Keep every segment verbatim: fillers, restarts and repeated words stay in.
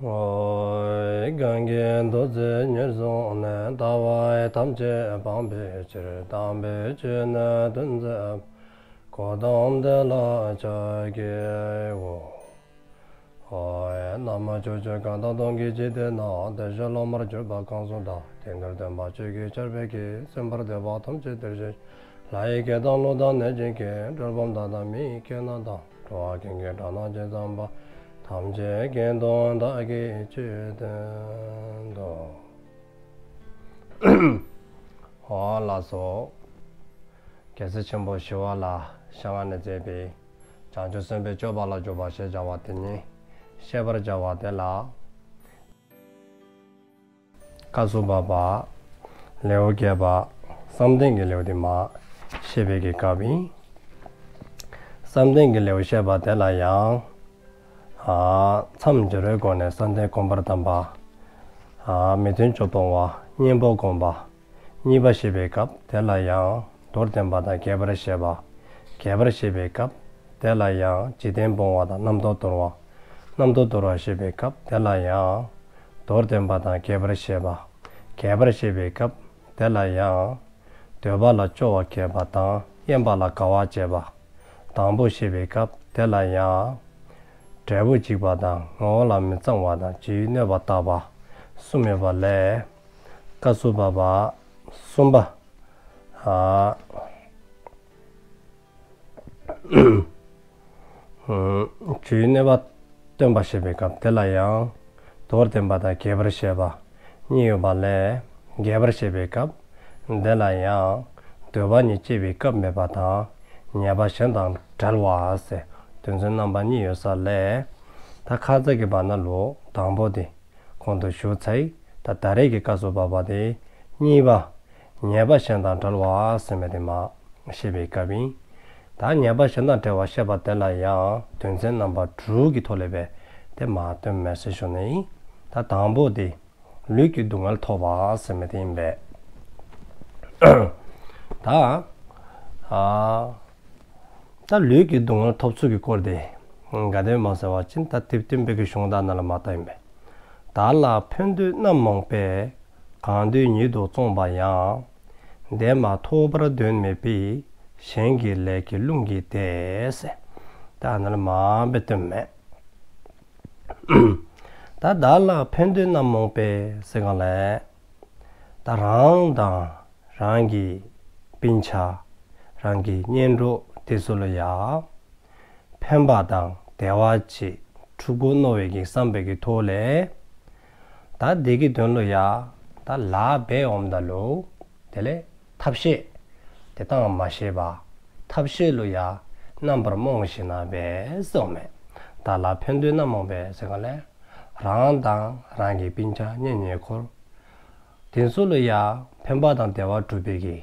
ཨོ། གང་གིས་ཐུགས་བརྩེ་ཉེར་བཟུང་ནས། ལྟ་བ་ཐམས་ཅད་སྤང་བའི་ཕྱིར། དམ་པའི་ཆོས་ནི་སྟོན་མཛད་པ། གཽ་ཏམ་དེ་ལ་ཕྱག་འཚལ་ལོ། ཨོ། ན་མོ། ཕྱོགས་བཅུ་གང་དག་སྟོང་གི་འཇིག་རྟེན་ན། བདེ་གཤེགས་སློབ་མར་གྱུར་པ་གང་སུ་དག། དེང་འདིར་སྟོན་པ་ཆོས་ཀྱི་ཆར་འབེབས་ཀྱིས། གསན་པར་འདོད་པ་ཐམས་ཅད་འདིར་གཤེགས་ཤིག། ལྷ་ཡི་སྐད་དང་ཀླུ་དང་གནོད་སྦྱིན་སྐད། གྲུལ་བུམ་དག་དང་མི་ཡི་སྐད་རྣམས་དང་། འགྲོ་བ་ཀུན་གྱི་སྒྲ་རྣམས་ཇི་ཙམ་པ། ཐམས་ཅད་སྐད་དུ་བདག་གིས་ཆོས་བསྟན་ཏོ། ཨོ་ལགས་སོ། རྒྱལ་སྲས་ཆེན་པོ་ཞི་བ་ལྷའི་ཞལ་སྔ་ནས་མཛད་པའི་བྱང་ཆུབ་སེམས་དཔའི་སྤྱོད་པ་ལ་འཇུག་པ་ཞེས་བྱ་བ་དེ་ཉིད་བཤད་པར་བྱ་བ་དེ་ལ། སྐབས་སུ་བབ་པ། ལེའུ་བརྒྱད་པ། བསམ་གཏན་གྱི་ལེའུ་དེ་མར་བཤད་པའི་གི་སྐབས་ཨིན། བསམ་གཏན་གྱི་ལེའུ་བཤད་པ་དེ་ལ་ཡང་། ཨ། མཚམས་སྦྱོར་བའི་སྒོ་ནས་བསམ་གཏན་སྒོམ་པར་གདམས་པ། ཨ། མི་མཐུན་ཕྱོགས་སྤོང་བ། གཉེན་པོ་སྒོམ་པ། གཉིས་པ་བཤད་པའི་སྐབས་དེ་ལ་ཡང་མདོར་བསྟན་པ་དང་རྒྱས་པར་བཤད་པ། རྒྱས་པར་བཤད་པའི་སྐབས་དེ་ལ་ཡང་འཇིག་རྟེན་སྤོང་བ་དང་རྣམ་རྟོག་དོར་བ། རྣམ་རྟོག་དོར་བ་བཤད་པའི་སྐབས་དེ་ལ་ཡང་མདོར་བསྟན་པ་དང་རྒྱས་པར་བཤད་པ། རྒྱས་པར་བཤད་པའི་སྐབས་དེ་ལ་ཡང་འདོད་པ་ལ་སྐྱོ་བ་བསྐྱེད་པ་དང་དབེན་པ་ལ་དགའ་བ་བསྐྱེད་པ། དང་པོ་བཤད་པའི་སྐབས་དེ་ལ་ཡང་འབྲས་བུ་འཇིགས་པ་དང་ངོ་བོ་ལ་མི་གཙང་བ་དང་རྒྱུའི་གནོད་པ་བརྟག་པ་གསུམ་ཡོད་པ་ལས། སྐབས་སུ་བབ་པ། གསུམ་པ། ཨ། རྒྱུའི་གནོད་པ་སྟོན་པ་བཤད་པའི་སྐབས་དེ་ལ་ཡང་མདོར་བསྟན་པ་དང་རྒྱས་པར་བཤད་པ་གཉིས་ཡོད་པ་ལས། རྒྱས་པར་བཤད་པའི་སྐབས་དེ་ལ་ཡང་འདོད་པ་ཉིད་སྐྱེ་བའི་སྐབས་མེད་པ་དང་ཉེས་པ་གཞན་དང་བྲལ་བ་ཟེར་དོན་ཚན་རྣམ་པ་གཉིས་ཡོད་ས་ལས། ད་ཁ་ཙ་གི་བར་ན་ལུ་དང་པོ་དེ་གོང་དུ་ཞུ་ཚར་ཡི། ད་ད་རེས་ཀྱི་སྐབས་སུ་བབ་པ་དེ་གཉིས་པ། ཉེས་པ་གཞན་དང་བྲལ་བ་ཟེར་མི་དེ་མར་བཤད་པའི་སྐབས་ཨིན། ད་ཉེས་པ་གཞན་དང་བྲལ་བ་བཤད་པ་དེ་ལ་ཡང་དོན་ཚན་རྣམ་པ་དྲུག་གི་ཐོག་ལས་སྦེ་དེ་མར་སྟོནམ་མས་ཟེར་ཞུ་ནི་ཨིན། ད་དང་པོ་དེ་ལུས་ཀྱི་སྡུག་བསྔལ་ཐོབ་པ་ཟེར་མི་དེ་ཨིན་པས། ད་ཨ་ད་ལུས་ཀྱི་སྡུག་བསྔལ་ཐོབ་ཚུལ་གྱི་སྐོར་དེ་ག་དེ་སྦེ་སྨོ་ཟེར་བ་ཅིན་ད་དེ་སྟོན་པའི་གི་གཞུང་དག་ནང་ལུ་མར་བསྟན་ཡི། བདག་ལ་ཕན་འདོད་རྣམ་རྨོངས་པས། གང་འདོད་ཉིད་དུ་བཙོངས་པ་ཡང་། དེ་མ་ཐོབ་པར་དོན་མེད་པའི། གཞན་གྱི་ལས་ཀྱི་རླུང་གིས་ཏེ་ཟེར། ད་ཨ་ནཱ་ལུ་མར་སྦེ་སྟོནམ་མས། ད་བདག་ལ་ཕན་འདོད་རྣམ་རྨོངས་པས་ཟེར་གང་ལས། ད་རང་དང་རང་གི་སྤུན་ཆ་རང་གི་གཉེན་གྲོགས་དེ་ཚུ་ལུ་ཡང་ཕན་པ་དང་བདེ་བ་ཅིག་སྒྲུབ་དགོ་མནོ་བའི་གི་བསམ་པའི་གི་ཐོག་ལས་ད་དེ་གི་དོན་ལུ་ཡང་ད་ལཱ་འབད་འོངམ་ད་ལུ་དེ་ལས་ཐབས་ཤེས་དེ་བཏང་མ་ཤེས་པར་ཐབས་ཤེས་ལུ་ཡང་རྣམ་པར་རྨོངས་ཞིནམ་ལས་འབད་ཟེརཝ་མས། བདག་ལ་ཕན་འདོད་རྣམ་རྨོངས་པས་ཟེར་གང་ལས། རང་དང་རང་གི་སྤུན་ཆ་གཉེན་ཉེ་འཁོར་དེ་ཚུ་ལུ་ཡང་ཕན་པ་དང་བདེ་བ་སྒྲུབ་པའི་གི་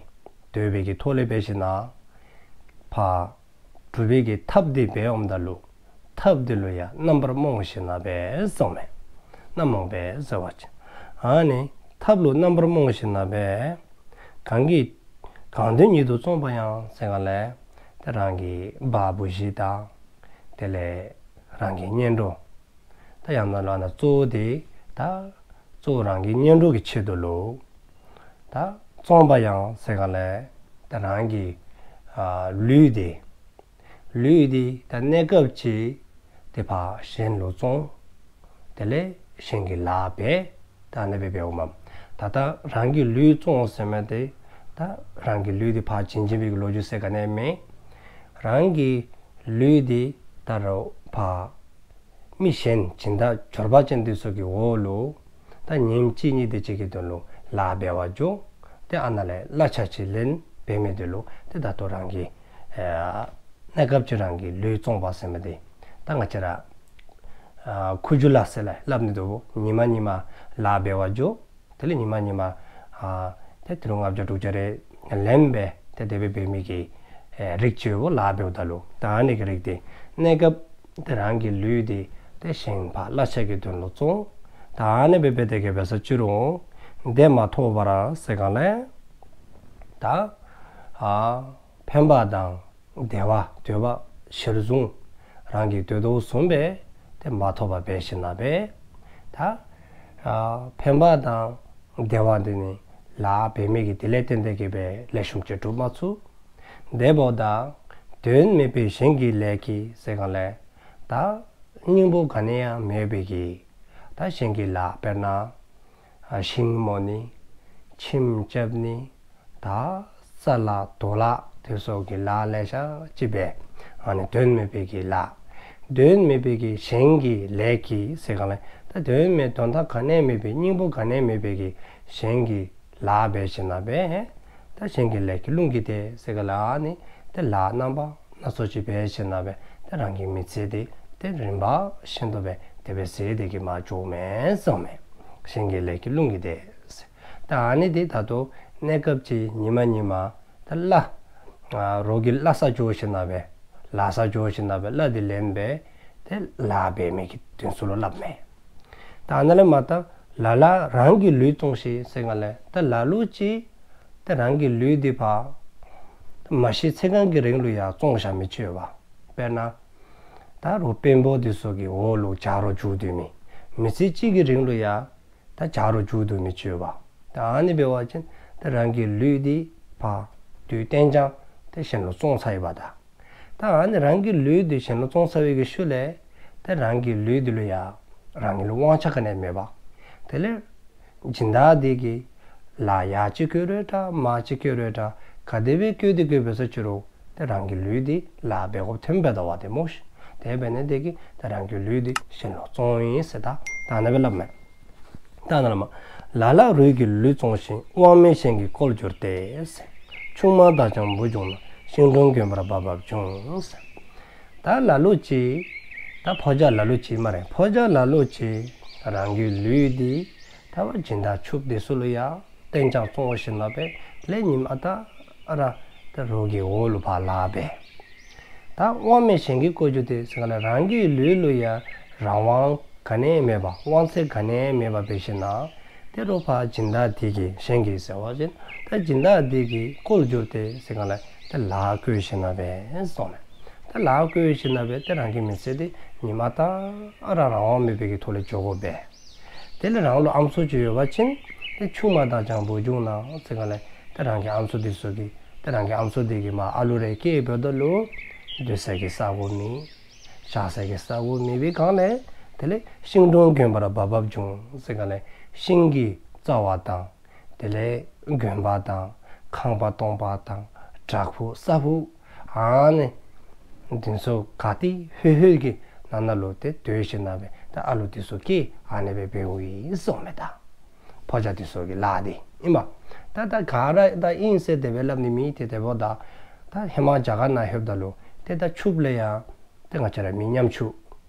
འདོད་པའི་གི་ཐོག་ལས་འབད་ཞིནམ་ལས་ཕར་སྒྲུབ་པའི་གི་ཐབས་དེ་འབད་འོངམ་ད་ལུ་ཐབས་དེ་ལུ་ཡང་རྣམ་པར་རྨོངས་ཞིནམ་ལས་འབད་ཟེརཝ་མས། རྣམ་རྨོངས་པས་ཟེར་བ་ཅིན་ཨ་ནི་ཐབས་ལུ་རྣམ་པར་རྨོངས་ཞིནམ་ལས་འབད། གང་གི་གང་འདོད་ཉིད་དུ་བཙོངས་པ་ཡང་ཟེར་གང་ལས། ད་རང་གི་བ་བུ་གཞི་དང་དེ་ལས་རང་གི་གཉེན་གྲོགས། ད་ཡང་ན་ལུ་ཨ་ནཱ་གཙོ་བོ་དེ་ད་གཙོ་བོ་རང་གི་གཉེན་གྲོགས་ཀྱི་ཆེད་དུ་ལུ་ད་བཙོངས་པ་ཡང་ཟེར་གང་ལས། ད་རང་གི་ཨ་ལུས་དེ་ལུས་དེ་ད་གནས་སྐབས་ཅིག་དེ་ཕར་གཞན་ལུ་བཙོང་། དེ་ལས་གཞན་གྱི་ལཱ་འབད། ད་ཨ་ནེ་སྦེ་འབདཝ་མས། ད་ལྟོ་རང་གི་ལུས་བཙོང་ཟེར་མི་དེ་ད་རང་གི་ལུས་དེ་ཕར་བྱིན་བྱིན་པའི་གི་ལོ་རྒྱུས་ཟེར་ག་ནི་མེད། རང་གི་ལུས་དེ་ད་རུང་ཕར་མི་གཞན་སྦྱིན་བདག་འབྱོར་པ་ཅན་དེ་ཚུ་གི་འོག་ལུ་ད་ཉིནམ་གཅིག་གཉིས་དེ་ཅིག་གི་དོན་ལུ་ལཱ་འབད་བར་འགྱོ། ཏེ་ཨ་ནཱ་ལས་གླ་ཆ་ཅིག་ལེན་འབད་མི་དེ་ལུ་ཏེ་ད་ལྟོ་རང་གི་ཨ་གནས་སྐབས་ཅིག་རང་གི་ལུས་བཙོང་པ་ཟེར་མི་དེ་ད་ང་བཅས་ར་ཨ་ཁུ་བྱུག་ལཱ་ཟེར་སླབ་སླབ་ནི་འདུག། ཉི་མ་ཉི་མ་ལཱ་འབད་བར་འགྱོ། དེ་ལས་ཉི་མ་ཉི་མ་ཨ་ཏེ་ཏི་རུ་ལྔ་བརྒྱ་དྲུག་བརྒྱ་རེ་ལེན་སྦེ་ཏེ་དེ་སྦེ་འབད་མི་གི་ཨེ་རིགས་ཅིག་ཡོདཔ་ལཱ་འབདཝ་ད་ལུ། ད་ཨ་ནི་གི་རིགས་དེ་གནས་སྐབས་ཏེ་རང་གི་ལུས་དེ་ཏེ་གཞན་ཕར་གླ་ཆ་གི་དོན་ལུ་བཙོང་། ད་ཨ་ནི་སྦེ་འབད་དེ་གི་འབད་ས་ཅི་རུང་དེ་མ་ཐོབ་པར་ཟེར་གང་ལས་ད་ཨ་ཕན་པ་དང་བདེ་བ་འདོད་པ་གཞིར་བཟུང་རང་གི་འདོད་དོ་བཟུམ་སྦེ་ཏེ་མ་ཐོབ་པར་འབད་ཞིནམ་ལས་འབད། ད་ ད་ཨ་ཕན་པ་དང་བདེ་བ་འདི་ནི་ལཱ་འབད་མི་གིས་དེ་ལས་བརྟེན་ཏེ་གི་སྦེ་ལེགས་ཤོམ་ཅིག་སྒྲུབ་མ་ཚུགས། དེ་འབདཝ་ད་དོན་མེད་པའི་གཞན་གྱི་ལས་ཀྱིས་ཟེར་ག་ལས་ད་སྙིང་པོ་ག་ནི་ཡང་མེད་པའི་གི་ད་གཞན་གྱི་ལཱ་དཔེར་ན་ཨ་ཤིང་རྨོ་ནི་ཁྱིམ་རྐྱབ་ནི་ད་ས་ལཱ་རྡོ་ལཱ་དེ་སོགས་ཀྱི་ལཱ་ལེ་ཤ་ཅིག་འབད། ཨ་ནི་དོན་མེད་པའི་གི་ལཱ། དོན་མེད་པའི་གི་གཞན་གྱི་ལས་ཀྱིས་ཟེར་ག་ལས་ད་དོན་མེད་དོན་དག་ག་ནི་མེད་པའི་སྙིང་པོ་ག་ནི་མེད་པའི་གི་གཞན་གྱི་ལཱ་འབད་ཞིནམ་ལས་ད་གཞན་གྱི་ལས་ཀྱིས་བླུན་གྱིས་ཏེ་ཟེར་ག་ལས་ཨ་ནི་ད་ལཱ་རྣམ་པ་སྣ་ཚོགས་ཅིག་འབད་ཞིནམ་ལས་ད་རང་གི་མི་ཚེ་འདི་ཏེ་རིམ་པ་བཞིན་དུ་སྦེ་དེ་སྦེ་ཟད་དེ་གི་མར་འགྱོཝ་མས་ཟེརཝ་མས། གཞན་གྱི་ལས་ཀྱིས་བླུན་གྱིས་ཏེ། ད་ཨ་ནི་འདི་ད་ལྟོ་གནས་སྐབས་ཅིག་ཉི་མ་ཉི་མ་ད་གླ་ཨ་རོགས་ཀྱི་གླ་ས་འགྱོ་ཞིནམ་ལས་ལཱ་ས་འགྱོ་ཞིནམ་ལས་གླ་འདི་ལེན་སྦེ་ཏེ་ལཱ་འབད་མི་གི་དོན་ཚུ་ལུ་སླབ་མས། ད་ཨ་ནཱ་ལས་མར་ད་ལ་ལ་རང་གི་ལུས་བཙོང་ཞིག་ཟེར་ག་ལས་ད་ལ་ལུ་ཅིག་ད་རང་གི་ལུས་འདི་ཕར་མ་ཤི་ཚེ་གང་གི་རིང་ལུ་ཡང་བཙོང་བཞག་མི་ཅིག་ཡོད་པ། དཔེར་ན་ད་རོགས་དཔོན་པོ་འདི་ཚུ་གི་འོག་ལུ་བྱ་རོགས་རྒྱུག་སྡོད་མི། མི་ཚེ་གཅིག་གི་རིང་ལུ་ཡང་ད་བྱ་རོགས་རྒྱུག་སྡོད་མི་ཅིག་ཡོད་པ། ད་ཨ་ནི་འབད་བ་ཅིན་ད་རང་གི་ལུས་འདི་ཕར་དུས་གཏན་འཇགས་ཏེ་གཞན་ལུ་བཙོང་ཚར་ཡི་པ་ད། ད་ཨ་ནི་རང་གི་ལུས་འདི་གཞན་ལུ་བཙོང་ཚར་བའི་གི་ཤུལ་ལས་ད་རང་གི་ལུས་འདི་ལུ་ཡང་རང་གི་ལུ་དབང་ཆ་ག་ནི་ཡང་མེད་པ། དེ་ལས་སྦྱིན་བདག་འདི་གིས་ལཱ་ཡར་ཅིག་བཀོལ་རུང་འདྲ་མར་ཅིག་བཀོལ་རུང་འདྲ་ག་དེ་སྦེ་བཀོལ་ཏེ་བཀོལ་འབད་ས་ཅི་རུང་ད་རང་གི་ལུས་འདི་ལཱ་འབད་དགོཔ་ཐོན་འབད་དོ་བ་ཏེ་སྨོ་ཤིག། དེ་འབད་ནི་དེ་གིས་ད་རང་གི་ལུས་འདི་གཞན་ལུ་བཙོང་ཡི་ཟེར་ད་ད་ཨ་ནཱ་སྦེ་སླབ་མས། ད་ཨ་ནཱ་ལས་མར་ལ་ལ་རུས་ཀྱི་ལུས་བཙོང་ཞིང་། དབང་མེད་གཞན་གྱི་བཀོལ་གྱུར་ཏེ། ཆུང་མ་དག་ཀྱང་བུ་བྱུང་ན། ཤིང་དྲུང་དགོན་པར་འབབ་འབབ་འབྱུང་། ད་ལ་ལུ་ཅིག་ད་ཕོ་རྒྱས་ལ་ལུ་ཅིག་སྨ་རེ་ཕོ་རྒྱས་ལ་ལུ་ཅིག་རང་གི་ལུས་འདི་ད་བ་སྦྱིན་བདག་ཕྱུགཔོ་འདི་ཚུ་ལུ་ཡང་གཏན་འཇགས་བཙོང་ཞིནམ་ལས་ལས་ཉིནམ་ཨ་རྟག་ར་ད་རོགས་ཀྱི་འོག་ལུ་ཕར་ལཱ་འབད། ད་དབང་མེད་གཞན་གྱི་བཀོལ་གྱུར་ཏེ་ཟེར་ག་ལས་རང་གི་ལུས་ལུ་ཡང་རང་དབང་ག་ནི་ཡང་མེད་པ་དབང་ཚད་ག་ནི་ཡང་མེད་པ་འབད་ཞིནམ་ལས་ད་རོགས་ཕར་སྦྱིན་བདག་འདི་གིས་གཞན་གྱིས་ཟེར་བ་ཅིན་ད་སྦྱིན་བདག་འདི་གི་བཀོལ་གྱུར་ཏེ་ཟེར་ག་ལས་ད་ལཱ་བཀོལ་ཞིནམ་ལས་ཟེརཝ་མས། ད་ལཱ་བཀོལ་ཞིནམ་ལས་ད་རང་གི་མི་ཚེ་འདི་ཉིནམ་ཨ་རྟག་ར་རང་དབང་མེད་པའི་གི་ཐོག་ལས་འགྱོ་དགོ་པས། དེ་ལས་རང་ལུ་ཨམ་སྲུ་ཅིག་ཡོད་པ་ཅིན་ཏེ་ཆུང་མ་དག་ཀྱང་བུ་བྱུང་ན་ཟེར་ག་ལས་ཏེ་རང་གི་ཨམ་སྲུ་འདི་ཚུ་གིས་ཏེ་རང་གི་ཨམ་སྲུ་འདི་གིས་མར་ཨ་ལུ་རེ་སྐྱེས་འབདཝ་ད་ལུ་སྡོད་ས་གི་ས་གོ་མེད། བཞག་ས་གི་ས་གོ་མེད་པའི་སྒང་ལས་དེ་ལས་ཤིང་དྲུང་དགོན་པར་འབབ་འབབ་འབྱུང་ཟེར་ག་ལས་ཤིང་གི་རྩ་བ་དང་དེ་ལས་དགོན་པ་དང་ཁང་པ་སྟོང་པ་དང་བྲག་ཕུག་ས་ཕུག་ཨ་ནི་འདི་ཚུ་ག་ཏེ་ཧོད་ཧོད་ཀྱི་ནང་ན་ལུ་ཏེ་སྡོད་ཞིནམ་ལས་ད་ཨ་ལུ་འདི་ཚུ་སྐྱེས་ཨ་ནི་སྦེ་འབདཝ་ཨིན་ཟེརཝ་མས། ད་ཕོ་རྒྱས་འདི་ཚུ་གི་ལཱ་འདི་ཨིན་པ། ད་ད་ག་ར་ད་ཨིན་ཟེར་དེ་སྦེ་སླབ་ནི་མེད། ཏེ་དེ་འབདཝ་ད་ད་ཧེ་མ་རྒྱ་གར་ནང་ལྷོདཔ་ད་ལུ་ཏེ་ད་ཕྱུགཔོ་ལས་ཡང་ཏེ་ང་བཅས་ར་མི་ཉམ་ཆུང་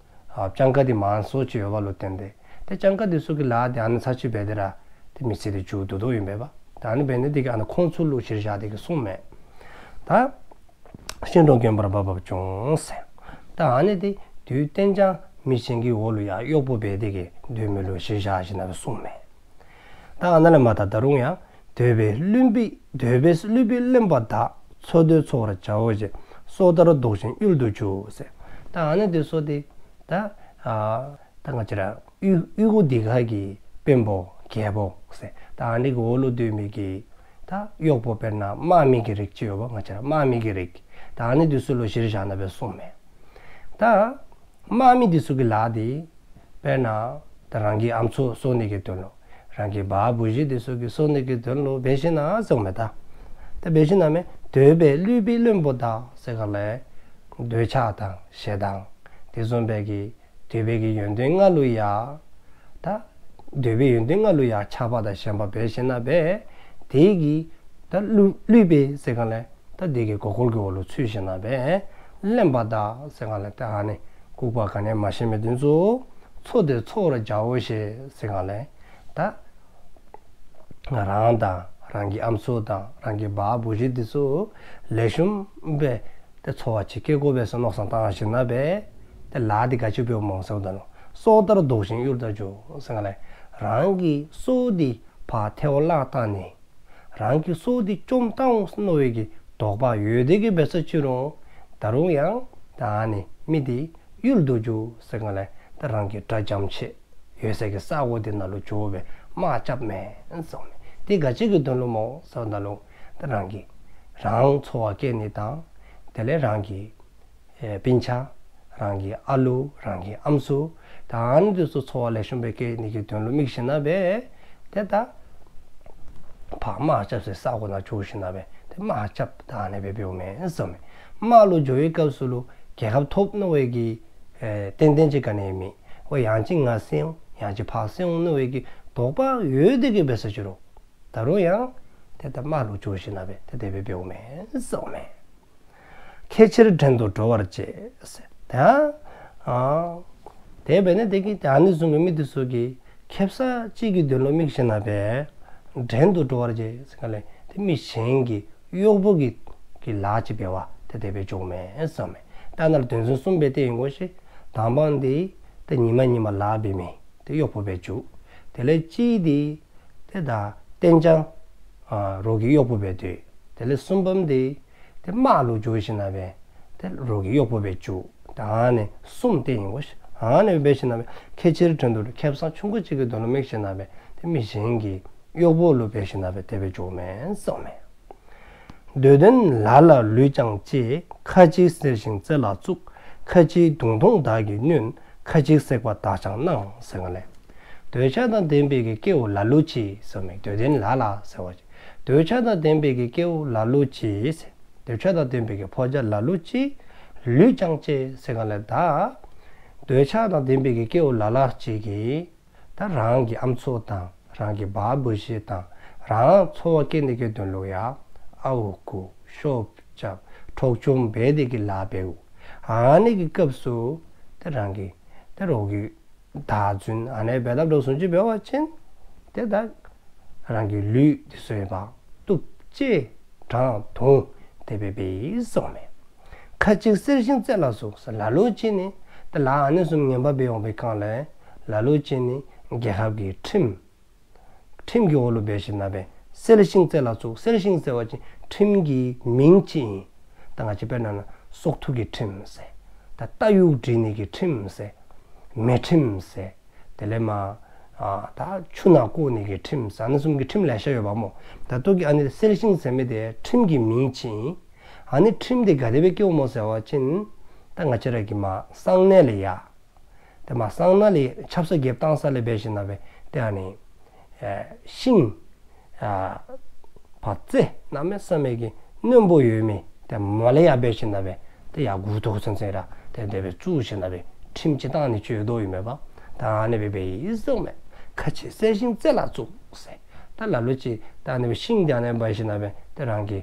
ཨ་སྤྱང་ཀ་འདི་མང་སུ་ཅིག་ཡོད་པ་ལུ་བརྟེན་ཏེ་ཏེ་སྤྱང་ཀ་འདི་ཚུ་གི་ལཱ་འདི་ཨ་ནི་ཚར་ཅིག་འབད་དེ་ར་ཏེ་མི་ཚེ་འདི་མཇུག་བསྡུ་དོ་ཨིན་པས་པ། ད་ཨ་ནི་འབད་ནི་དེ་གིས་ཨ་ནི་ཁོང་ཚུ་ལུ་གཞིར་བཞག་སྟེ་གི་གསུངསམ་མས། ད་ཤིང་དྲུང་དགོན་པར་འབབ་འབབ་འབྱུང་ཟེར། ད་ཨ་ནི་འདི་དུས་གཏན་འཇགས་མི་གཞན་གྱི་འོག་ལུ་ཡང་གཡོགཔོ་འབད་དེ་གི་སྡོད་མི་ལུ་གཞིར་བཞག་ཞིནམ་ལས་གསུངསམ་མས། ད་ཨ་ནཱ་ལས་མར་ད་ད་རུང་ཡང་འདོད་པས་བསླུས་པའི་འདོད་པས་བསླུས་པའི་བླུན་པོ་དག། འཚོ་འདོད་འཚོ་བར་བྱའོ་ཞེས། སྲོག་ལྟར་ལྡོག་ཅིང་ཡུལ་དུ་འགྱུར་ཟེར། ད་ཨ་ནི་འདི་ཚུ་འདི་ད་ཨ་ད་ང་བཅས་ར་གཡུས་གཡུས་སྒོ་འདི་ཁ་གི་དཔོན་པོ་རྒྱལ་པོ་ཟེར་ད་ཨ་ནི་གི་འོག་ལུ་སྡོད་མི་གི་ད་གཡོགཔོ་དཔེར་ན་དམག་མི་གི་རིགས་ཅིག་ཡོད་པ། ང་བཅས་ར་དམག་མི་གི་རིགས་ད་ཨ་ནི་འདི་ཚུ་ལུ་གཞིར་བཞག་ནི་སྦེ་གསུངསམ་མས། ད་དམག་མི་འདི་ཚུ་གི་ལཱ་འདི་དཔེར་ན་ད་རང་གི་ཨམ་སྲུ་གསོ་ནི་གི་དོན་ལུ་རང་གི་བ་བུ་གཞི་འདི་ཚུ་གི་གསོ་ནི་གི་དོན་ལུ་འབད་ཞིནམ་ལས་ཟེརཝ་མས། ད་ད་འབད་ཞིནམ་ལས་འདོད་པས་བསླུས་པའི་བླུན་པོ་དག་ཟེར་ག་ལས་འདོད་ཆགས་དང་ཞེ་སྡང་དེ་བཟུམ་སྦེ་གི་འདོད་པའི་གི་ཡོན་ཏན་ལྔ་ལུ་ཡང་ད་འདོད་པའི་ཡོན་ཏན་ལྔ་ལུ་ཡང་ཆགས་པ་དང་ཞེན་པ་འབད་ཞིནམ་ལས་དེ་གིས་ད་བསླུ་བསླུས་པའི་ཟེར་ག་ལས་ད་དེ་གི་མགུ་སྐོར་གྱི་འོག་ལུ་ཚུད་ཞིནམ་ལས་བླུན་པོ་དག་ཟེར་ག་ལས་ད་ཨ་ནི་ལྐུགས་པ་ག་ནི་ཡང་མ་ཤེས་མི་འདི་ཚུ་འཚོ་འདོད་འཚོ་བར་བྱའོ་ཞེས་ཟེར་ག་ལས་ད་རང་དང་རང་གི་ཨམ་སྲུ་དང་རང་གི་བ་བུ་གཞི་འདི་ཚུ་ལེགས་ཤོམ་སྦེ་ཏེ་འཚོ་བ་ཅིག་སྐྱེལ་དགོ་པས་ཟེར་མནོ་བསམ་བཏང་ཞིནམ་ལས་ཏེ་ལཱ་འདི་ག་ཅི་འབདཝ་སྨོ་ཟེརཝ་ད་ལུ་སྲོག་ལྟར་ལྡོག་ཅིང་ཡུལ་དུ་འགྱུར་ཟེར་ག་ལས་རང་གི་སྲོག་འདི་ཕར་ཐལཝ་བརླག་བཏང་ནི་རང་གི་སྲོག་འདི་བཅོམ་བཏང་འོང་མནོ་བའི་གི་དོགས་པ་ཡོད་དེ་གི་འབད་ས་ཅི་རུང་ད་རུང་ཡང་ད་ཨ་ནི་མི་འདི་ཡུལ་དུ་འགྱུར་ཟེར་ག་ལས་ད་རང་གི་དགྲ་འཇོམས་ཆེད་ ཡོད་སའི་གི་ས་གོ་དེ་ནང་ལུ་འགྱོ་སྦེ་དམག་རྐྱབ་མས་ཟེརཝ་མས། དེ་ག་ཅི་གི་དོན་ལུ་སྨོ་ཟེརཝ་ད་ལུ་ད་རང་གི་རང་འཚོ་བ་སྐྱེལ་ནི་དང་དེ་ལས་རང་གི་ཨེ་སྤུན་ཆ་རང་གི་ཨ་ལུ་རང་གི་ཨམ་སྲུ་ད་ཨ་ནི་དེ་ཚུ་འཚོ་བ་ལེགས་ཤོམ་སྦེ་སྐྱེལ་ནི་གི་དོན་ལུ་དམིགས་ཞིནམ་ལས་དེ་ད་ཕར་དམག་རྐྱབ་སའི་ས་གོ་ནང་འགྱོ་ཞིནམ་ལས་དེ་དམག་རྐྱབ་ད་ཨ་ནི་སྦེ་འབདཝ་མས་ཟེརཝ་མས། དམག་ལུ་འགྱོ་བའི་སྐབས་སུ་ལུ་རྒྱལ་ཁ་ཐོབ་ནི་འབད་གི་ཨེ་ཏན་ཏན་ཅིག་ག་ནི་མེད། ཨོ་ཡང་ཅིན་ང་བསད་འོང་ཡང་ཅིན་ཕར་བསད་འོང་ནི་འབད་གི་དོགས་པ་ཡོད་དེ་གི་འབད་ས་ཅི་རུང་ད་རུང་ཡང་དེ་ད་དམག་ལུ་འགྱོ་ཞིནམ་ལས་དེ་དེ་སྦེ་འབདཝ་མས་ཟེརཝ་མས། ཁྱེད་ཕྱིར་བྲན་དུ་འགྲོ་བར་བྱེད་ཟེར། ད་ཨ་དེ་འབད་ནི་དེ་གིས་ད་ཨ་ནི་བཟུམ་གྱི་མི་དེ་ཚུ་གིས་ཁེབ་ས་ཅིག་གི་དོན་ལུ་དམིགས་ཞིནམ་ལས་བྲན་དུ་འགྲོ་བར་བྱེད་ཟེར་ག་ལས་དེ་མི་གཞན་གྱི་གཡོག་པོ་གི་གི་ལཱ་ཅིག་འབད་བར་དེ་དེ་སྦེ་འགྱོཝ་མས་ཟེརཝ་མས། ད་ནཱ་ལུ་དོན་ཚན་གསུམ་སྦེ་སྟོན་ཡི་གོ་ཤིག། དང་པ་འདི་ཏེ་ཉིནམ་ཉིནམ་ལཱ་འབད་མི་ཏེ་གཡོག་པོ་སྦེ་འགྱོ། དེ་ལས་གཅིག་འདི་ཏེ་ད་གཏན་འཇགས་ཨ་རོགས་ཀྱི་གཡོག་པོ་སྦེ་སྡོད། དེ་ལས་གསུམ་པམ་འདི་ཏེ་དམག་ལུ་འགྱོ་ཞིནམ་ལས་ཏེ་རོགས་ཀྱི་གཡོག་པོ་སྦེ་འགྱོ། ད་ཨ་ནི་གསུམ་སྟོན་ཡི་གོ་ཤིག། ཨ་ནི་འབད་ཞིནམ་ལས་ཁྱེད་ཕྱིར་བྲན་དུ་ཁེབ་ས་ཆུང་ཀུ་ཅིག་གི་དོན་ལུ་དམིགས་ཞིནམ་ལས་ཏེ་མི་གཞན་གྱི་གཡོག་པོ་ལུ་འབད་ཞིནམ་ལས་དེ་སྦེ་འགྱོཝ་མས་ཟེརཝ་མས། འདོད་ལྡན་ལ་ལ་ལུས་ཀྱང་གཅེས། ཁ་ཅིག་གསལ་ཤིང་རྩེ་ལ་བཙུགས། ཁ་ཅིག་མདུང་ཐུང་དག་གིས་བསྣུན། ཁ་ཅིག་བསྲེགས་པ་དག་ཀྱང་གནང་ཟེར་ག་ལས། འདོད་ཆགས་དང་ལྡན་པའི་གི་སྐྱེ་བོ་ལ་ལུ་ཅིག་ཟེརཝ་མས། འདོད་ལྡན་ལ་ལ་ཟེརཝ་ཅིག། འདོད་ཆགས་དང་ལྡན་པའི་གི་སྐྱེ་བོ་ལ་ལུ་ཅིག་ཟེར། འདོད་ཆགས་དང་ལྡན་པའི་གི་ཕོ་རྒྱས་ལ་ལུ་ཅིག། ལུས་ཀྱང་གཅེས་ཟེར་ག་ལས་ད་འདོད་ཆགས་དང་ལྡན་པའི་གི་སྐྱེ་བོ་ལ་ལ་ཅིག་གིས་ད་རང་གི་ཨམ་སྲུ་དང་རང་གི་བ་བུ་གཞི་དང་རང་འཚོ་བ་སྐྱེལ་ནི་གི་དོན་ལུ་ཡང་ཨརཝ་རྐུ་ཤོབ་རྐྱབ་འཕྲོག་བཅོམ་འབད་དེ་གི་ལཱ་འབདཝ། ཨ་ནི་གི་སྐབས་སུ་ད་རང་གི་ད་རོགས་ཀྱི་བདག་འཛིན་ཨ་ནི་འབདཝ་ད་འགྲོ་སོང་ཅིག་འབད་བ་ཅིན་ཏེ་ད་རང་གི་ལུས་དེ་ཚུ་ཡང་གཏུབ་གཅད་དྲང་བརྡུང་དེ་སྦེ་འབད་ཡི་ཟེརཝ་མས། ཁ་ཅིག་གསལ་ཤིང་རྩེ་ལ་བཙུགས། ལ་ལུ་ཅིག་ནི་ད་ལཱ་ཨ་ནི་བཟུམ་ངན་པ་འབད་འོང་པའི་སྒང་ལས་ལ་ལུ་ཅིག་ནི་རྒྱལ་ཁབ་ཀྱི་ཁྲིམས་ཁྲིམས་ཀྱི་འོག་ལུ་འབད་ཞིནམ་ལས་གསལ་ཤིང་རྩེ་ལ་བཙུགས། གསལ་ཤིང་ཟེརཝ་ཅིག་ཁྲིམས་ཀྱི་མིང་ཅིག་ཨིན། ད་ང་བཅས་དཔེར་ན་ན་སྲོག་ཐོག་གི་ཁྲིམས་ཟེར། ད་རྟ་གཡུག་འདྲེན་ནི་གི་ཁྲིམས་ཟེར། མེ་ཁྲིམས་ཟེར། དེ་ལས་མར་ཨ་ད་ཆུ་ནང་བཀོ་ནི་གི་ཁྲིམས་ཟེར་ཨ་ནི་བཟུམ་གྱི་ཁྲིམས་ལེ་ཤ་ཡོདཔ་སྨོ། ད་ལྟོ་གི་ཨ་ནི་གསལ་ཤིང་ཟེར་མི་དེ་ཁྲིམས་ཀྱི་མིང་ཅིག་ཨིན། ཨ་ནི་ཁྲིམས་དེ་ག་དེ་སྦེ་བཀལཝ་སྨོ་ཟེར་བ་ཅིན་ད་ང་བཅས་ར་གི་མར་གསང་གནས་ལས་ཡར་ཏེ་མར་གསང་གནས་ལས་ཆབ་གསང་རྐྱབ་བཏང་ས་ལས་འབད་ཞིནམ་ལས་ཏེ་ཨ་ནི་ཨེ་ཤིང་ཨ་བ་རྩེ་གནམ་མེད་ས་མེད་ཀྱི་རྣོན་པོ་ཡོད་མི་ཏེ་མར་ལས་ཡར་འབད་ཞིནམ་ལས་ཏེ་ཡར་མགུ་ཏོ་ཚུན་ཚོད་ར་ཏེ་དེ་སྦེ་བཙུགས་ཞིནམ་ལས་ཁྲིམས་ཅིག་བཏང་ནི་ཅིག་ཡོདཔ་ཨིན་མས་པ། ད་ཨ་ནི་སྦེ་འབད་ཡི་ཟེརཝ་མས། ཁ་ཅིག་གསལ་ཤིང་རྩེ་ལ་བཙུགས་ཟེར། ད་ལ་ལུ་ཅིག་ད་ཨ་ནི་སྦེ་ཤིང་དེ་ཨ་ནི་འབད་ཞིནམ་ལས་ཏེ་རང་གི་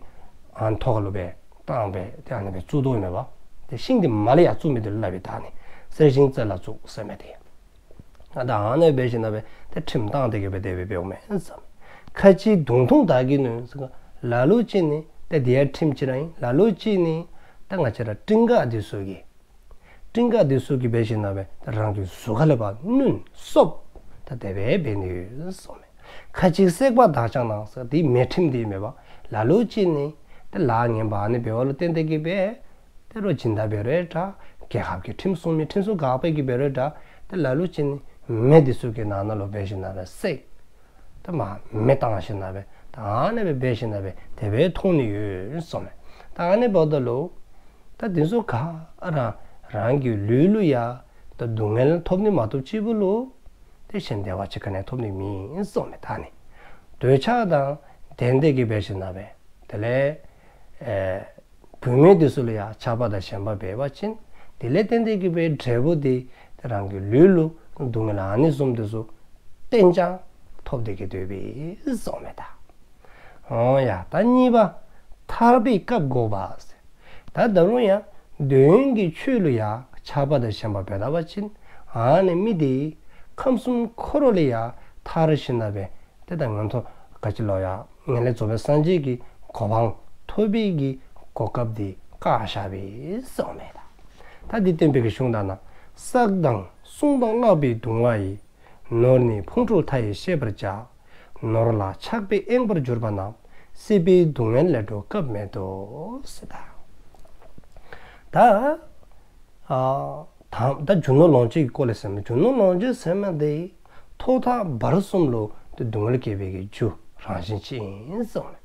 ཨ་ཐོག་ཁ་ལུ་སྦེ་བཏང་སྦེ་ཏེ་ཨ་ནི་སྦེ་བཙུགས་དོ་ཨིན་མས་པ། ཏེ་ཤིང་དེ་མར་ལས་ཡར་བཙུགས་མི་དེ་ལུ་སླབ་ཨིན། ད་ཨ་ནི་གསལ་ཤིང་རྩེ་ལ་བཙུགས་ཟེར་མི་དེ། ཨ་ད་ཨ་ནི་སྦེ་འབད་ཞིནམ་ལས་ཏེ་ཁྲིམས་བཏང་སྟེ་གི་སྦེ་དེ་སྦེ་འབདཝ་མས་ཟེར། ཁ་ཅིག་མདུང་ཐུང་དག་གིས་བསྣུན་ཟེར། ལ་ལུ་ཅིག་ནི་ཏེ་དེ་ཡང་ཁྲིམས་ཅིག་ར་ཨིན། ལ་ལུ་ཅིག་ནི་ཏེ་ང་བཅས་ར་སྤྲིན་ཀ་དེ་ཚུ་གིས་སྤྲིན་ཀ་དེ་ཚུ་གིས་འབད་ཞིནམ་ལས་ཏེ་རང་གི་གཟུགས་ཁ་ལས་ཕར་བསྣུན་གསོབ་ད་དེ་སྦེ་འབད་ནི་ཡོད་ཟེརཝ་མས། ཁ་ཅིག་བསྲེགས་པ་དག་ཀྱང་གནང་ཟེར། དེ་མེ་ཁྲིམས་དེ་ཨིན་མས་པ། ལ་ལུ་ཅིག་ནི་ཏེ་ལཱ་ངན་པ་ཨ་ནི་འབདཝ་ལུ་བརྟེན་ཏེ་གི་སྦེ་ཏེ་རོགས་སྦྱིན་བདག་འབད་རུང་འདྲ་རྒྱལ་ཁབ་ཀྱི་ཁྲིམས་སྲུང་མི་ཁྲིམས་སྲུང་འགག་པ་གིས་འབད་རུང་འདྲ་ཏེ་ལ་ལུ་ཅིག་ནི་མེ་དེ་ཚུ་གི་ནང་ན་ལུ་འབད་ཞིནམ་ལས་བསྲེགས། ཏེ་མར་མེ་བཏང་ཞིནམ་ལས་ད་ཨ་ནི་སྦེ་འབད་ཞིནམ་ལས་དེ་སྦེ་མཐོང་ནི་ཡོད་ཟེརཝ་མས། ད་ཨ་ནི་འབདཝ་ད་ལུ་ད་དེ་ཚུ་ག་ར་རང་གི་ལུས་ལུ་ཡང་ད་སྡུག་བསྔལ་ཐོབ་ནི་མ་གཏོགས་ཅིག་པོ་ལུ་ཏེ་གཞན་བདེ་བ་ཅིག་ག་ནི་ཐོབ་ནི་མེད་ཟེརཝ་མས། ད་ཨ་ནི་འདོད་ཆགས་དང་ལྡན་ཏེ་གི་འབད་ཞིནམ་ལས་དེ་ལས་ཨེ་བུད་མེད་དེ་ཚུ་ལུ་ཡང་ཆགས་པ་དང་ཞེན་པ་འབད་བ་ཅིན་དེ་ལས་བརྟེན་ཏེ་གི་སྦེ་འབྲས་བུ་དེ་ཏེ་རང་གི་ལུས་ལུ་སྡུག་བསྔལ་ཨ་ནི་བཟུམ་དེ་ཚུ་གཏན་འཇགས་ཐོབ་སྟེ་གི་སྡོད་པས་ཟེརཝ་མས་ད། འོང་ཡ། ད་གཉིས་པ་ཐར་པའི་སྐབས་འགོག་པ་ཟེར། ད་ད་རུང་ཡང་འདོད་ཡོན་གྱི་ཆོས་ལུ་ཡང་ཆགས་པ་དང་ཞེན་པ་འབད་ད་པ་ཅིན་ཨ་ནི་མི་དེ་ཁམས་གསུམ་འཁོར་བ་ལས་ཡང་ཐར་ཞིནམ་ལས་ཏེ་ད་ངན་ཐོ་ག་ཅི་ལོ་ཡ་ངན་ལས་རྫོགས་པའི་སངས་རྒྱས་ཀྱི་གོ་འཕང་ཐོབ་པའི་གི་གོ་སྐབས་དེ་བཀག་བཞག་པས་ཟེརཝ་མས་ད། ད་འདི་སྟོན་པའི་གི་གཞུང་དག་ན། བསགས་དང་བསྲུང་དང་བརླག་པའི་གདུང་བ་ཡིས། ནོར་ནི་ཕུང་ཁྲོལ་མཐའ་ཡས་ཤེས་པར་བྱ། ནོར་ལ་ཆགས་པས་གཡེངས་པར་གྱུར་པ་རྣམས། སྲིད་པའི་སྡུག་བསྔལ་ལས་གྲོལ་སྐབས་མེད་དོ་ཟེར་ད། ད་ཨ་ད་ད་རྒྱུ་ནོར་ལོངས་སྤྱོད་ཀྱི་སྐོར་ལས་ཟེར་མི་རྒྱུ་ནོར་ལོངས་སྤྱོད་ཟེར་མི་དེ་ ཐོག་མཐའ་བར་གསུམ་ལུ་ཏེ་སྡུག་བསྔལ་བསྐྱེད་པའི་གི་རྒྱུ་རང་བཞིན་ཅིག་ཨིན་གསུངམ་མས།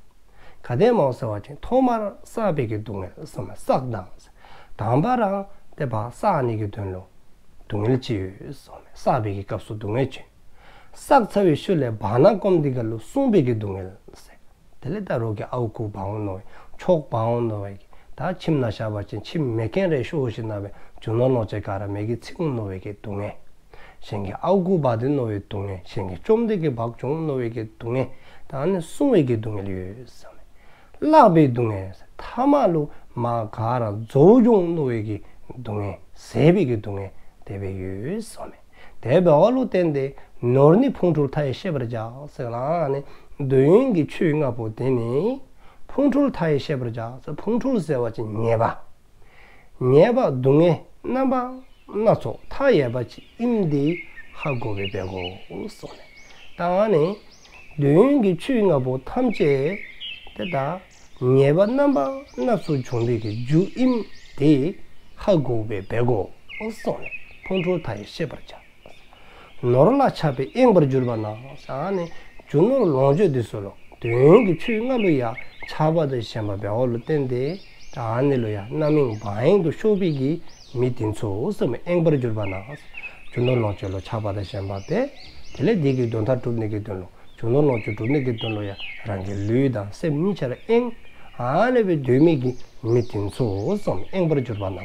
ག་དེ་སྨོ་ཟེར་བ་ཅིན་ཐོག་མར་བསགས་པའི་གི་སྡུག་བསྔལ་གསུངམ་མས། བསགས་དང་། དང་པ་ར་ཏེ་བ་བསགས་ནི་གི་དོན་ལུ་སྡུག་བསྔལ་ཅིག་ཡོད་གསུངམ་མས། བསགས་པའི་གི་སྐབས་སུ་སྡུག་བསྔལ་ཅིག། བསགས་ཚར་བའི་ཤུལ་ལས་བར་ན་སྐོམ་དེ་ཁར་ལུ་བསྲུང་བའི་གི་སྡུག་བསྔལ་ཟེར། དེ་ལས་ད་རོགས་ཀྱི་ཨརཝ་རྐུ་འབག་འོང་མནོ་བའི་ཁྱོག་འབག་འོང་མནོ་བའི་གི་ད་ཁྱིམ་ནང་བཞག་པ་ཅིན་ཁྱིམ་མེ་རྐྱེན་རེ་ཤོར་ཞིནམ་ལས་རྒྱུ་ནོར་ལོངས་སྤྱོད་ག་ར་མེ་གིས་འཚིག་འོང་མནོ་བའི་གི་སྡུག་བསྔལ། གཞན་གྱི་ཨརཝ་རྐུ་འབག་སྟེ་མནོ་བའི་སྡུག་བསྔལ། གཞན་གྱིས་བཅོམ་སྟེ་གི་འབག་འོང་མནོ་བའི་གི་སྡུག་བསྔལ། ད་ཨ་ནི་བསྲུང་བའི་གི་སྡུག་བསྔལ་ཡོད་གསུངམ་མས། བརླག་པའི་སྡུག་བསྔལ། ཐ་མ་ལུ་མ་ག་ར་རྫོགས་འོང་མནོ་བའི་གི་སྡུག་བསྔལ། ཟད་པའི་གི་སྡུག་བསྔལ་དེ་སྦེ་ཡོད་གསུངམ་མས། དེ་འབདཝ་ལུ་བརྟེན་ཏེ་ནོར་ནི་ཕུང་ཁྲོལ་མཐའ་ཡས་ཤེས་པར་བྱ་ཟེར་ལགས། ཨ་ནི་འདོད་ཡོན་གྱི་ཆོས་ལྔ་པོ་དེ་ནི་ཕུང་ཁྲོལ་མཐའ་ཡས་ཤེས་པར་བྱ་ཟེར། ཕུང་ཁྲོལ་ཟེར་བ་ཅིན་ཉེས་པ། ཉེས་པ་སྡུག་བསྔལ་རྣམ་པ་སྣ་ཚོགས་མཐའ་ཡས་པ་ཅིག་ཨིནམ་དེ་ཧ་གོ་སྦེ་འབད་དགོ་གསུངམ་མས། ད་ཨ་ནི་འདོད་ཡོན་གྱི་ཆོས་ལྔ་པོ་ཐམས་ཅད་དེ་ད་ཉེས་པ་རྣམ་པ་སྣ་ཚོགས་འབྱུང་བའི་གི་རྒྱུ་ཨིནམ་དེ་ཧ་གོ་སྦེ་འབད་དགོ་གསུངམ་མས། ཕུང་ཁྲོལ་མཐའ་ཡས་ཤེས་པར་བྱ། ནོར་ལ་ཆགས་པས་གཡེངས་པར་གྱུར་པ་ན། ཨ་ནི་རྒྱུ་ནོར་ལོངས་སྤྱོད་འདི་ཚུ་ལུ་འདོད་ཡོན་གྱི་ཆོས་ལྔ་ལུ་ཡང་ཆགས་པ་དང་ཞེན་པ་འབདཝ་ལུ་བརྟེན་ཏེ་ད་ཨ་ནི་ལུ་ཡང་རྣམ་གཡེང་བག་གཡེང་དུ་ཤོར་བའི་གི་མི་དེ་ཚུ་གསུངམ་མས། གཡེངས་པར་གྱུར་པ་ན། རྒྱུ་ནོར་ལོངས་སྤྱོད་ལུ་ཆགས་པ་དང་ཞེན་པ་འབད། དེ་ལས་དེ་གི་དོན་དག་སྒྲུབ་ནི་གི་དོན་ལུ་རྒྱུ་ནོར་ལོངས་སྤྱོད་སྒྲུབ་ནི་གི་དོན་ལུ་ཡང་རང་གི་ལུས་དང་སེམས་གཉིས་ཆ་ར་གཡེང་། ཨ་ནི་སྦེ་སྡོད་མི་གི་མི་དེ་ཚུ་གསུངམ་མས། གཡེངས་པར་གྱུར་པ་ན།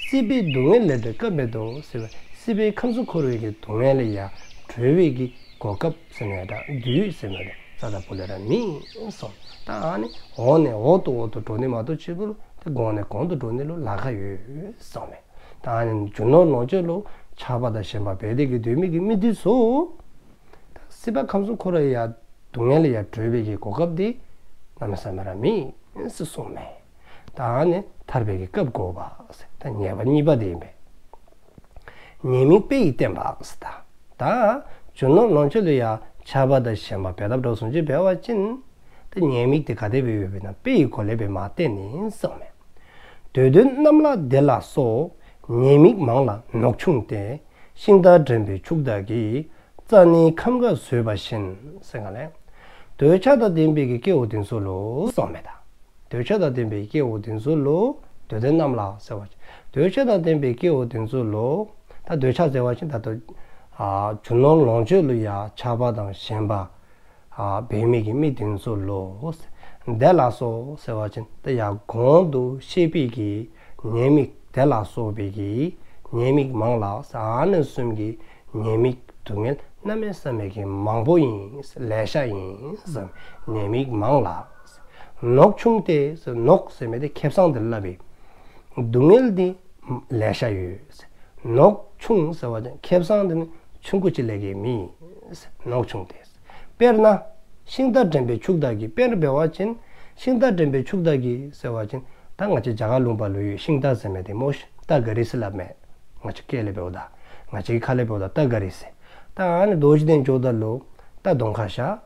སྲིད་པའི་སྡུག་བསྔལ་ལས་གྲོལ་སྐབས་མེད་དོ་ཟེར་བ། སྲིད་པའི་ཁམས་སུ་འཁོར་བའི་གི་སྡུག་བསྔལ་ལས་ཡང་གྲོལ་བའི་གི་གོ་སྐབས་ཟེར་མི་དང་དུས་ཟེར་མི་དེ་རྩ་དང་པོ་ལས་ར་མེད་གསུངམ་མས། ད་ཨ་ནི་འོག་ནས་འོག་ཏུ་འོག་ཏུ་འགྲོ་ནི་མ་གཏོགས་ཅིག་པོ་ལུ་ཏེ་གོང་ནས་གོང་དུ་འགྲོ་ནི་ལུ་ལཱ་ཁག་ཡོད་གསུངམ་མས། ད་ཨ་ནི་རྒྱུ་ནོར་ལོངས་སྤྱོད་ལུ་ཆགས་པ་དང་ཞེན་པ་འབད་དེ་གི་སྡོད་མི་གི་མི་དེ་ཚུ་ད་སྲིད་པ་ཁམས་སུ་འཁོར་བའི་ཡང་སྡུག་བསྔལ་ལས་ཡང་གྲོལ་བའི་གི་གོ་སྐབས་དེ་གནམ་མེད་ས་མེད་ར་མེད་ཟེར་གསུངམ་མས། ད་ཨ་ནི་ཐར་པའི་གི་སྐབས་དགོ་པ་ཟེར། ད་ཉེས་པ་གཉིས་པ་དེ་ཨིན་པས། ཉེས་དམིགས་དཔེ་ཡིས་བསྟན་པ་ཟེར། ད་ད་རྒྱུ་ནོར་ལོངས་སྤྱོད་ལུ་ཡང་ཆགས་པ་དང་ཞེན་པ་འབད་དཔ་འདྲཝ་བཟུམ་ཅིག་འབད་བ་ཅིན་ད་ཉེས་དམིགས་དེ་ག་དེ་སྦེ་ཡོདཔ་ཨིན་ན་དཔེ་ཡི་སྒོ་ལས་སྦེ་མར་བསྟན་ནི་གསུངམ་མས། འདོད་ལྡན་རྣམས་ལ་དེ་ལ་སོགས། ཉེས་དམིགས་མང་ལ་ནོག་ཆུང་སྟེ། ཤིང་རྟ་འདྲེན་པའི་ཕྱུགས་དག་གིས། རྩྭ་ནི་ཁམ་ག་ཟོས་པ་བཞིན། ཟེར་ག་ལས། འདོད་ཆགས་དང་ལྡན་པའི་གི་སྐྱེ་བོ་དེ་ཚུ་ལུ་གསུངམ་མས་ད། འདོད་ཆགས་དང་ལྡན་པའི་སྐྱེ་བོ་དེ་ཚུ་ལུ། འདོད་ལྡན་རྣམས་ལ་ཟེར་བ་ཅིན་འདོད་ཆགས་དང་ལྡན་པའི་སྐྱེ་བོ་དེ་ཚུ་ལུ། ད་འདོད་ཆགས་ཟེར་བ་ཅིན་ད་ལྟོ་ཨ་རྒྱུ་ནོར་ལོངས་སྤྱོད་ལུ་ཡང་ཆགས་པ་དང་ཞེན་པ་ཨ་འབད་མི་གི་མི་དེ་ཚུ་ལུ། དེ་ལ་སོགས་ཟེར་བ་ཅིན་ད་ཡར་གོང་དུ་བཤད་པའི་གི་ཉེས་དམིགས་དེ་ལ་སོགས་པའི་གི་ཉེས་དམིགས་མང་ལ་ཟེར་ཨ་ནི་གསུམ་གྱི་ཉེས་དམིགས་སྡུག་བསྔལ་གནམ་མེད་ས་མེད་ཀྱི་མང་པོ་ཨིན། ལེ་ཤ་ཨིན་ཟེར། ཉེས་དམིགས་མང་ལ། ནོག་ཆུང་སྟེ་ཟེར། ནོག་ཟེར་མི་དེ་ཁེབ་སང་དེ་སླབ་ཨིན། སྡུག་བསྔལ་དེ་ལེ་ཤ་ཡོད། ནོག་ཆུང་ཟེར་བ་ཅིན་ཁེབ་སང་དེ་ནི་ཆུང་ཀུ་ཅིག་ལས་བརྒལ་མེད། ནོག་ཆུང་སྟེ། དཔེར་ན་ཤིང་རྟ་འདྲེན་པའི་ཕྱུགས་དག་གིས། དཔེར་ན་འབད་བ་ཅིན་ཤིང་རྟ་འདྲེན་པའི་ཕྱུགས་དག་གིས་ཟེར་བ་ཅིན་ད་ང་བཅས་རྒྱ་གར་ལུང་པ་ལུ་ཡོད་ཤིང་རྟ་ཟེར་མི་དེ་སྨོ་ཤིག། རྟ་ག་རི་ཟེར་སླབ་མས། ང་བཅས་སྐད་ལས་འབདཝ་ད་ང་བཅས་ཀྱི་ཁ་ལས་འབདཝ་ད་རྟ་ག་རི་ཟེར། ད་ཨ་ནི་རྡོ་རྗེ་གདན་འགྱོཝ་ད་ལུ་རྟ་གདོང་ཁར་བཞག།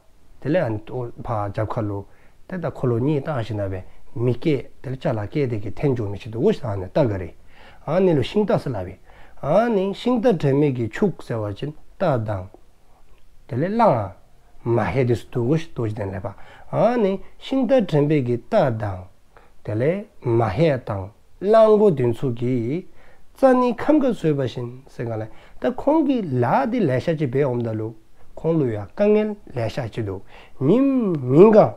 དེ་ལས་ཨ་ནི་ཕར་རྒྱབ་ཁ་ལུ་ཏེ་ད་འཁོར་ལོ་གཉིས་བཏང་ཞིནམ་ལས་མི་བསྐྱལ། དེ་ལས་ཅ་ལ་བསྐྱལ་ཏེ་གི་འཐེན་འགྱོ་མི་ཅིག་འདུག་གོ་ཤིག། ཨ་ནི་རྟ་ག་རི། ཨ་ནི་ལུ་ཤིང་རྟ་ཟེར་སླབ་ཨིན། ཨ་ནི་ཤིང་རྟ་འདྲེན་མི་གི་ཕྱུགས་ཟེར་བ་ཅིན་རྟ་དང་དེ་ལས་གླང་མ་ཧེ་དེ་ཚུ་འདུག་གོ་ཤིག། རྡོ་རྗེ་གདན་ལས་ཕར། ཨ་ནི་ཤིང་རྟ་འདྲེན་པའི་གི་རྟ་དང་དེ་ལས་མ་ཧེ་དང་གླང་མགོ་དེ་ཚུ་གིས་རྩྭ་ནི་ཁམ་ག་ཟོས་པ་བཞིན་ཟེར་ག་ལས། ད་ཁོང་གིས་ལཱ་དེ་ལེ་ཤ་ཅིག་འབད་འོངམ་ད་ལུ་ཁོང་ལུ་ཡང་དཀའ་ངལ་ལེ་ཤ་ཅིག་འདུག། ཉིནམ་ཉིན་གང་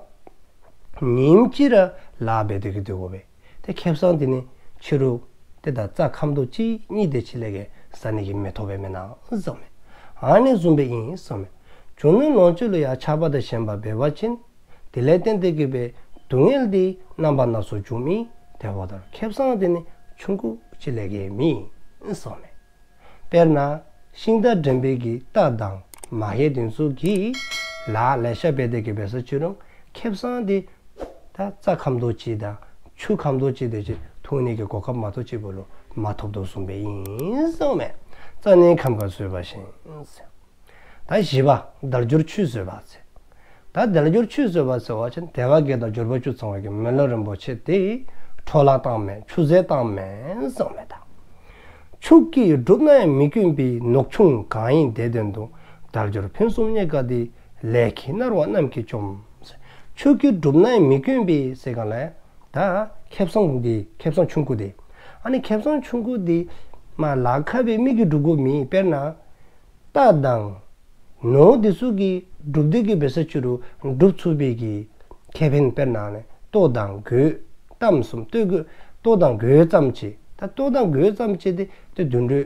ཉིནམ་གཅིག་ར་ལཱ་འབད་དེ་གི་སྡོད་དགོ་པས། ཏེ་ཁེབ་སང་དེ་ནི་ཕྱི་རུ་ཏེ་ད་རྩྭ་ཁམ་ཏོ་གཅིག་གཉིས་དེ་ཅིག་ལས་བརྒལ་ཟ་ནི་གི་མི་ཐོབ་པས་མེན་ན་གསུངམ་མས། ཨ་ནི་བཟུམ་སྦེ་ཨིན་གསུངམ་མས། རྒྱུ་ནོར་ལོངས་སྤྱོད་ལུ་ཡང་ཆགས་པ་དང་ཞེན་པ་འབད་བ་ཅིན་དེ་ལས་བརྟེན་ཏེ་གི་སྦེ་སྡུག་བསྔལ་དེ་རྣམ་པ་སྣ་ཚོགས་འབྱུངམ་ཨིན། དེ་འབདཝ་ད་ཁེབ་སང་དེ་ནི་ཆུང་ཀུ་ཅིག་ལས་བརྒལ་མེད་གསུངམ་མས། དཔེར་ན་ཤིང་རྟ་འདྲེན་པའི་གི་རྟ་དང་མ་ཧེ་དེ་ཚུ་གིས་ལཱ་ལེ་ཤ་འབད་དེ་གི་སྦེ་ཟེར་ཅི་རུང་ཁེབ་སང་དེ་ད་རྩྭ་ཁམ་ཏོ་གཅིག་དང་ཆུ་ཁམ་ཏོ་གཅིག་དེ་ཅིག་འཐུང་ནི་གི་གོ་སྐབས་མ་གཏོགས་ཅིག་པོ་ལུ་མ་ཐོབ་དོ་བཟུམ་སྦེ་ཨིན་གསུངམ་མས། རྩྭ་ནི་ཁམ་ག་ཟོས་པ་བཞིན། ད་བཞི་པ་དལ་འབྱོར་ཆུད་ཟོས་པ་ཟེར། ད་དལ་འབྱོར་ཆུད་ཟོས་པ་ཟེར་བ་ཅིན་དལ་བ་བརྒྱད་དང་འབྱོར་པ་བཅུ་ཚང་བའི་གི་མི་ལུས་རིན་པོ་ཆེ་དེ་འཕྲོ་བརླག་བཏངམ་མས། ཆུད་ཟོས་བཏངམ་མས་གསུངམ་མས་ད། ཕྱུགས་ཀྱིས་བསྒྲུབས་ན་ཡང་མི་ཀུན་པའི། ནོག་ཆུང་གང་ཡིན་དེ་དོན་དུ། དལ་འབྱོར་ཕུན་སུམ་རྙེད་དཀའ་སྟེ། ལས་ཀྱིས་མནར་བ་རྣམས་ཀྱིས་བཅོམ། ཆོས་ཀྱིས་བསྒྲུབས་ནའང་མི་ཀུན་པའི་ཟེར་ག་ལས། ད་ཁེ་བཟང་འདི་ཁེ་བཟང་ཆུང་ཀུ་འདི། ཨ་ནི་ཁེ་བཟང་ཆུང་ཀུ་འདི་མ་ལག་ཁ་སྦེ་མི་གིས་སྒྲུབ་དགོཔ་མེན། དཔེར་ན་རྟ་དང་ནོར་འདི་ཚུ་གིས་སྒྲུབ་སྟེ་གི་འབད་ས་ཅིག་རུང་སྒྲུབ་ཚུགས་པའི་གི་ཁེ་ཕན། དཔེར་ན་ནི་ལྟོ་དང་གོས། གཏམ་གསུམ་ལྟོ་གོས། ལྟོ་དང་གོས་ཙམ་ཅིག། ད་ལྟོ་དང་གོས་ཙམ་ཅིག་འདི་ཏེ་དུད་འགྲོ་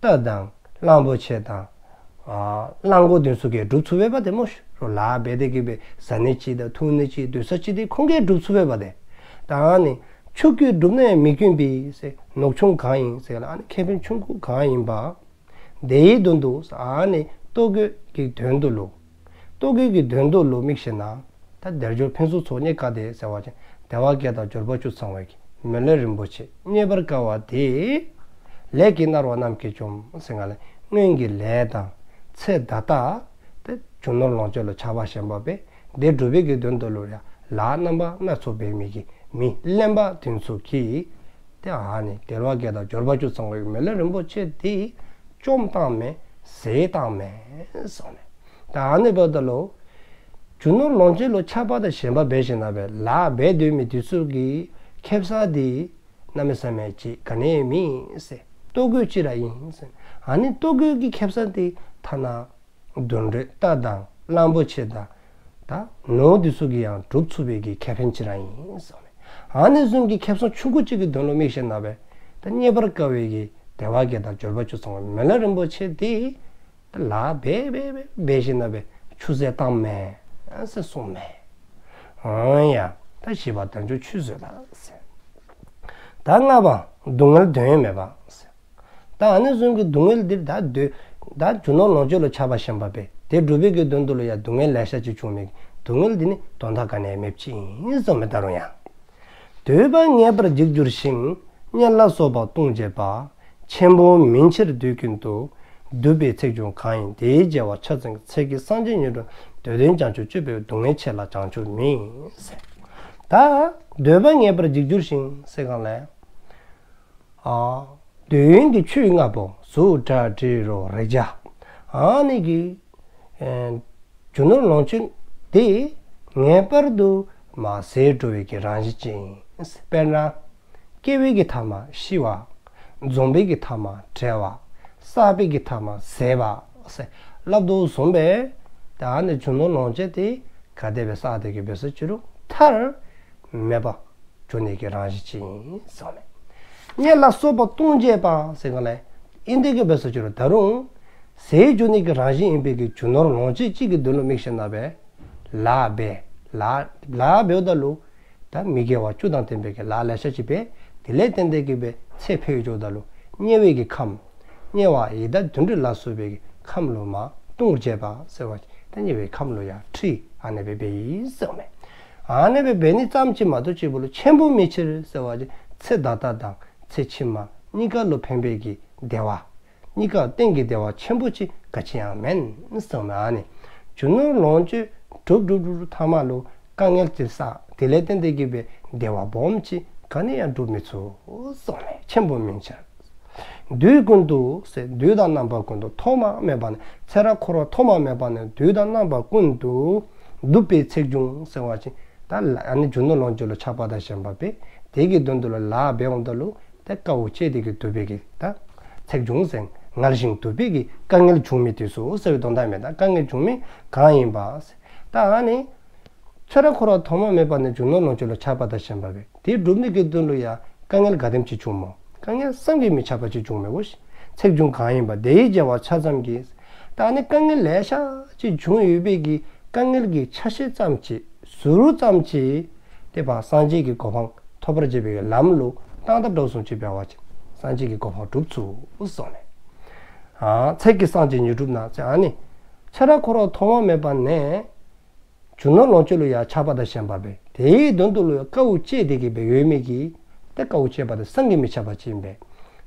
རྟ་དང་གླང་པོ་ཆེ་དང་ཨ་གླང་པོ་འདི་ཚུ་གིས་སྒྲུབ་ཚུགས་པས་པ་ཏེ་སྨོ་ཤིག། རོགས་ལཱ་འབད་དེ་གི་སྦེ་བཟའ་ནི་ཅིག་དང་འཐུང་ནི་ཅིག་སྡོད་ས་ཅིག་འདི་ཁོང་གིས་སྒྲུབ་ཚུགས་པས་པ་ཏེ། ད་ཨ་ནི་ཆོས་ཀྱིས་བསྒྲུབས་ནའང་མི་ཀུན་པའི་ཟེར། ནོར་ཆུང་གང་ཡིན་ཟེར་ག་ལས། ཨ་ནི་ཁེ་ཕན་ཆུང་ཀུ་གང་ཡིན་པ། དེའི་དོན་དུ་ཨ་ནི་ལྟོ་གོས་ཀྱི་དོན་དུ་ལུ། ལྟོ་གོས་ཀྱི་དོན་དུ་ལུ་དམིགས་ཞིནམ་ལས། ད་དལ་འབྱོར་ཕུན་སུམ་ཚོགས་རྙེད་དཀའ་སྟེ་ཟེར་བ་ཅིན་བདེ་བ་བརྒྱད་དང་འབྱོར་པ་བཅུ་ཚང་བའི་གི་མི་ལུས་རིན་པོ་ཆེ་རྙེད་པར་དཀའ་བ་དེ། ལས་ཀྱིས་མནར་བ་རྣམས་ཀྱིས་བཅོམ་ཟེར་ག་ལས། སྔོན་གྱི་ལས་དང་ཚེ་ད་ལྟ་དེ་རྒྱུ་ནོར་ལོངས་སྤྱོད་ལུ་ཆགས་པ་ཞེན་པ་འབད་དེ་སྒྲུབ་པའི་གི་དོན་དུ་ལུ་ཡང་ལཱ་རྣམ་པ་སྣ་ཚོགས་འབད་མི་གི་མི་གླེན་པ་དེ་ཚུ་གིས་ཏེ་ཨ་ནི་དལ་བ་བརྒྱད་དང་འབྱོར་པ་བཅུ་ཚང་བའི་མི་ལུས་རིན་པོ་ཆེ་དེ་བཅོམ་བཏངམ་མས། ཟད་བཏངམ་མས་གསུངསམ་མས། ད་ཨ་ནི་འབདཝ་ད་ལུ་རྒྱུ་ནོར་ལོངས་སྤྱོད་ལུ་ཆགས་པ་དང་ཞེན་པ་འབད་ཞིནམ་ལས་ལཱ་འབད་སྡོད་མི་དེ་ཚུ་གི་ཁེབ་ས་དེ་གནམ་མེད་ས་མེད་ཅིག་ག་ནི་མེད་ཟེར། ལྟོ་གོས་ཅིག་ར་ཨིན་ཟེར། ཨ་ནི་ལྟོ་གོས་ཀྱི་ཁེབ་ས་དེ་ཐ་ན་དུད་འགྲོ་རྟ་དང་གླང་པོ་ཆེ་དང་ད་ནོར་དེ་ཚུ་གིས་ཡང་སྒྲུབ་ཚུགས་པའི་གི་ཁེ་ཕན་ཅིག་ར་ཨིན་ཟེར། ཨ་ནི་བཟུམ་གྱི་ཁེབ་ས་ཆུང་ཀུ་ཅིག་གི་དོན་ལུ་དམིགས་ཞིནམ་ལས་ད་རྙེད་པར་དཀའ་བའི་གི་བདེ་བ་བརྒྱད་དང་འབྱོར་པ་བཅུ་ཚང་བའི་མི་ལུས་རིན་པོ་ཆེ་དེ་ད་ལཱ་འབད་འབད་འབད་འབད་ཞིནམ་ལས་ཆུད་ཟོས་བཏངམ་མས་ཟེར་གསུངསམ་མས། ཨང་ཡ། ད་བཞི་པ་དལ་འབྱོར་ཆུད་ཟོས་ལ་ཟེར། ད་ལྔ་པ་སྡུག་བསྔལ་དོན་ཡོད་མེད་པ་ཟེར། ད་ཨ་ནི་བཟུམ་གྱི་སྡུག་བསྔལ་འདི་ད་འདོད་ད་རྒྱུ་ནོར་ལོངས་སྤྱོད་ལུ་ཆགས་པ་ཞེན་པ་འབད་དེ་སྒྲུབ་པའི་གི་དོན་དུ་ལུ་ཡང་སྡུག་བསྔལ་ལེ་ཤ་ཅིག་བྱུང་མི་གི་སྡུག་བསྔལ་འདི་ནི་དོན་དག་ག་ནི་ཡང་མེདཔ་ཅིག་ཨིན་གསུངསམ་མས། ད་རུང་ཡང་འདོད་པ་ངེས་པར་འཇིག་འགྱུར་ཞིང་། དམྱལ་ལ་སོགས་པ་ལྟུང་བྱེད་པ། ཆེན་པོ་མིན་ཕྱིར་དུས་ཀུན་ཏུ། སྡུག་པའི་ཚེགས་འབྱུང་གང་ཡིན་དེའི་དབྱེ་བ་ཆ་ཚང་གི། ཚེ་གི་སངས་རྒྱས་དངོས་གྲུབ་འདོད་ལྡན་བྱང་ཆུབ་སྤྱོད་པའི་སྡུག་བསྔལ་ཆེ་ལ་བྱང་ཆུབ་མིན་ཟེར། ད་འདོད་པ་ངེས་པར་འཇིག་འགྱུར་ཞིང་ཟེར་ག་ལས། ཨ་འདོད་ཡོན་གྱི་ཆོས་ལྔ་པོ་གཟུགས་སྒྲ་དྲི་རོ་རེག་བྱ་ཨ་ནི་གི་ཨེ་རྒྱུ་ནོར་ལོངས་སྤྱོད་དེ་ངེས་པར་དུ་མ་ཟད་འགྲོ་བའི་གི་རང་བཞིན་ཅིག་ཨིན། དཔེར་ན་སྐྱེ་བའི་གི་མཐའ་མ་ཤི་བ། འཛོམས་པའི་གི་མཐའ་མ་བྲལ་བ། བསགས་པའི་གི་མཐའ་མ་ཟད་པ་ཟེར་སླབ་དོ་བཟུམ་སྦེ་ད་ཨ་ནི་རྒྱུ་ནོར་ལོངས་སྤྱོད་དེ་ག་དེ་སྦེ་བསགས་ཏེ་གི་འབད་ས་ཅིག་རུང་མཐར་མེདཔ་འགྱོ་ནི་གི་རང་བཞིན་ཅིག་ཨིན་གསུངསམ་མས། དམྱལ་ལ་སོགས་པ་ལྟུང་བྱེད་པ་ཟེར་ག་ལས། ཨིན་དེ་གི་འབད་ས་ཅིག་རུང་ད་རུང་ཟད་འགྱོ་ནི་གི་རང་བཞིན་ཨིན་པའི་གི་རྒྱུ་ནོར་ལོངས་སྤྱོད་ཅིག་གི་དོན་ལུ་དམིགས་ཞིནམ་ལས་ལཱ་འབད་ལཱ་ལཱ་འབདཝ་ད་ལུ་ད་མི་དགེ་བ་བཅུ་དང་ལྡན་པའི་གི་ལཱ་ལེ་ཤ་ཅིག་འབད། དེ་ལས་བརྟེན་ཏེ་གི་སྦེ་ཚེ་འཕོ་འགྱོཝ་ད་ལུ་དམྱལ་བའི་གི་ཁམས་དམྱལ་བ་ཡི་དྭགས་དུད་འགྲོ་ལ་སོགས་པའི་གི་ཁམས་ལུ་མར་ལྟུང་བྱེད་པ་ཟེར་བ་ཅིན་ད་དམྱལ་བའི་ཁམས་ལུ་ཡང་ཁྲིད་ཨ་ནེ་སྦེ་འབད་ཡི་ཟེརཝ་མས། ཨ་ནེ་སྦེ་འབད་ནི་ཙམ་ཅིག་མ་གཏོགས་ཅིག་པོ་ལུ་ཆེན་པོ་མིན་ཕྱིར་ཟེར་བ་ཅིན་ཚེ་ད་ལྟ་དང་ཚེ་ཕྱི་མ་གཉིས་ཀ་ལུ་ཕན་པའི་གི་བདེ་བ་གཉིས་ཀ་གཏན་གྱི་བདེ་བ་ཆེན་པོ་ཅིག་ག་ཅི་ཡང་མེན་གསུངསམ་མས། ཨ་ནི་རྒྱུ་ནོར་ལོངས་སྤྱོད་སྒྲུབ་སྒྲུབ་སྒྲུབ་སྒྲུབ་མཐའ་མ་ལུ་དཀའ་ངལ་ཅིག་བསགས། དེ་ལས་བརྟེན་ཏེ་གི་སྦེ་བདེ་བ་སྦོམ་ཅིག་ག་ནི་ཡང་སྒྲུབ་མི་ཚུགས་གསུངསམ་མས། ཆེན་པོ་མིན་ཕྱིར། དུས་ཀུན་ཏུ་ཟེར་དུས་དང་རྣམ་པ་ཀུན་ཏུ་ཐོག་མ་མེད་པ་ནས་ཚེ་རབས་འཁོར་བ་ཐོག་མ་མེད་པ་ནས་དུས་དང་རྣམ་པ་ཀུན་ཏུ་སྡུག་པའི་ཚེགས་འབྱུང་ཟེར་བ་ཅིན་ད་ཨ་ནི་རྒྱུ་ནོར་ལོངས་སྤྱོད་ལུ་ཆགས་པ་དང་ཞེན་པ་འབད་དེ་གི་དོན་དུ་ལུ་ལཱ་འབད་འོངམ་ད་ལུ་ཏེ་དཀའཝ་སྤྱད་དེ་གི་སྡུག་པའི་གི་ད་ཚེགས་འབྱུང་ཟེར་ངལ་ཞིང་དུབ་པའི་གི་དཀའ་ངལ་འབྱུང་མི་དེ་ཚུ་ཟེར་བའི་དོན་དག་མས། ད་དཀའ་ངལ་འབྱུང་མི་གང་ཡིན་པ་ཟེར། ད་ཨ་ནི་ཚེ་རབས་འཁོར་བ་ཐོག་མ་མེད་པ་ནས་རྒྱུ་ནོར་ལོངས་སྤྱོད་ལུ་ཆགས་པ་དང་ཞེན་པ་འབད་དེ་སྒྲུབ་ནི་གི་དོན་ལུ་ཡང་དཀའ་ངལ་ག་དེམ་ཅིག་བྱུངམ་སྨོ། དཀའ་ངལ་བསམ་གྱིས་མི་ཁྱབ་པ་ཅིག་བྱུངམ་མས་གོ་ཤིག། ཚེགས་འབྱུང་གང་ཡིན་པ་དེའི་དབྱེ་བ་ཆ་ཙམ་གྱིས། ད་ཨ་ནི་དཀའ་ངལ་ལེ་ཤ་ཅིག་བྱུང་ཡོད་པའི་གི་དཀའ་ངལ་གྱི་ཆ་ཤས་ཙམ་ཅིག་ཟུར་ཙམ་ཅིག་དེ་བ་སངས་རྒྱས་ཀྱི་གོ་འཕང་ཐོབ་པར་བྱེད་པའི་གི་ལམ་ལུ་བཏང་ད་འགྲོ་སོང་ཅིག་འབད་བ་ཅིན་སངས་རྒྱས་ཀྱི་གོ་འཕང་སྒྲུབ་ཚུགས་གསུངསམ་མས། ཨ་ཚེ་གི་སངས་རྒྱས་ཉིད་འགྲུབ་ན་ཟེར་ཨ་ནི་ཚེ་རབས་འཁོར་བ་ཐོག་མ་མེད་པ་ནས་རྒྱུ་ནོར་ལོངས་སྤྱོད་ལུ་ཡང་ཆགས་པ་དང་ཞེན་པ་འབད་དེའི་དོན་དུ་ལུ་ཡང་དཀའཝ་སྤྱད་དེ་གི་འབད་ཡོད་མི་གི་ཏེ་དཀའཝ་སྤྱད་པ་དེ་བསམ་གྱིས་མི་ཁྱབ་པ་ཅིག་ཨིན་པས།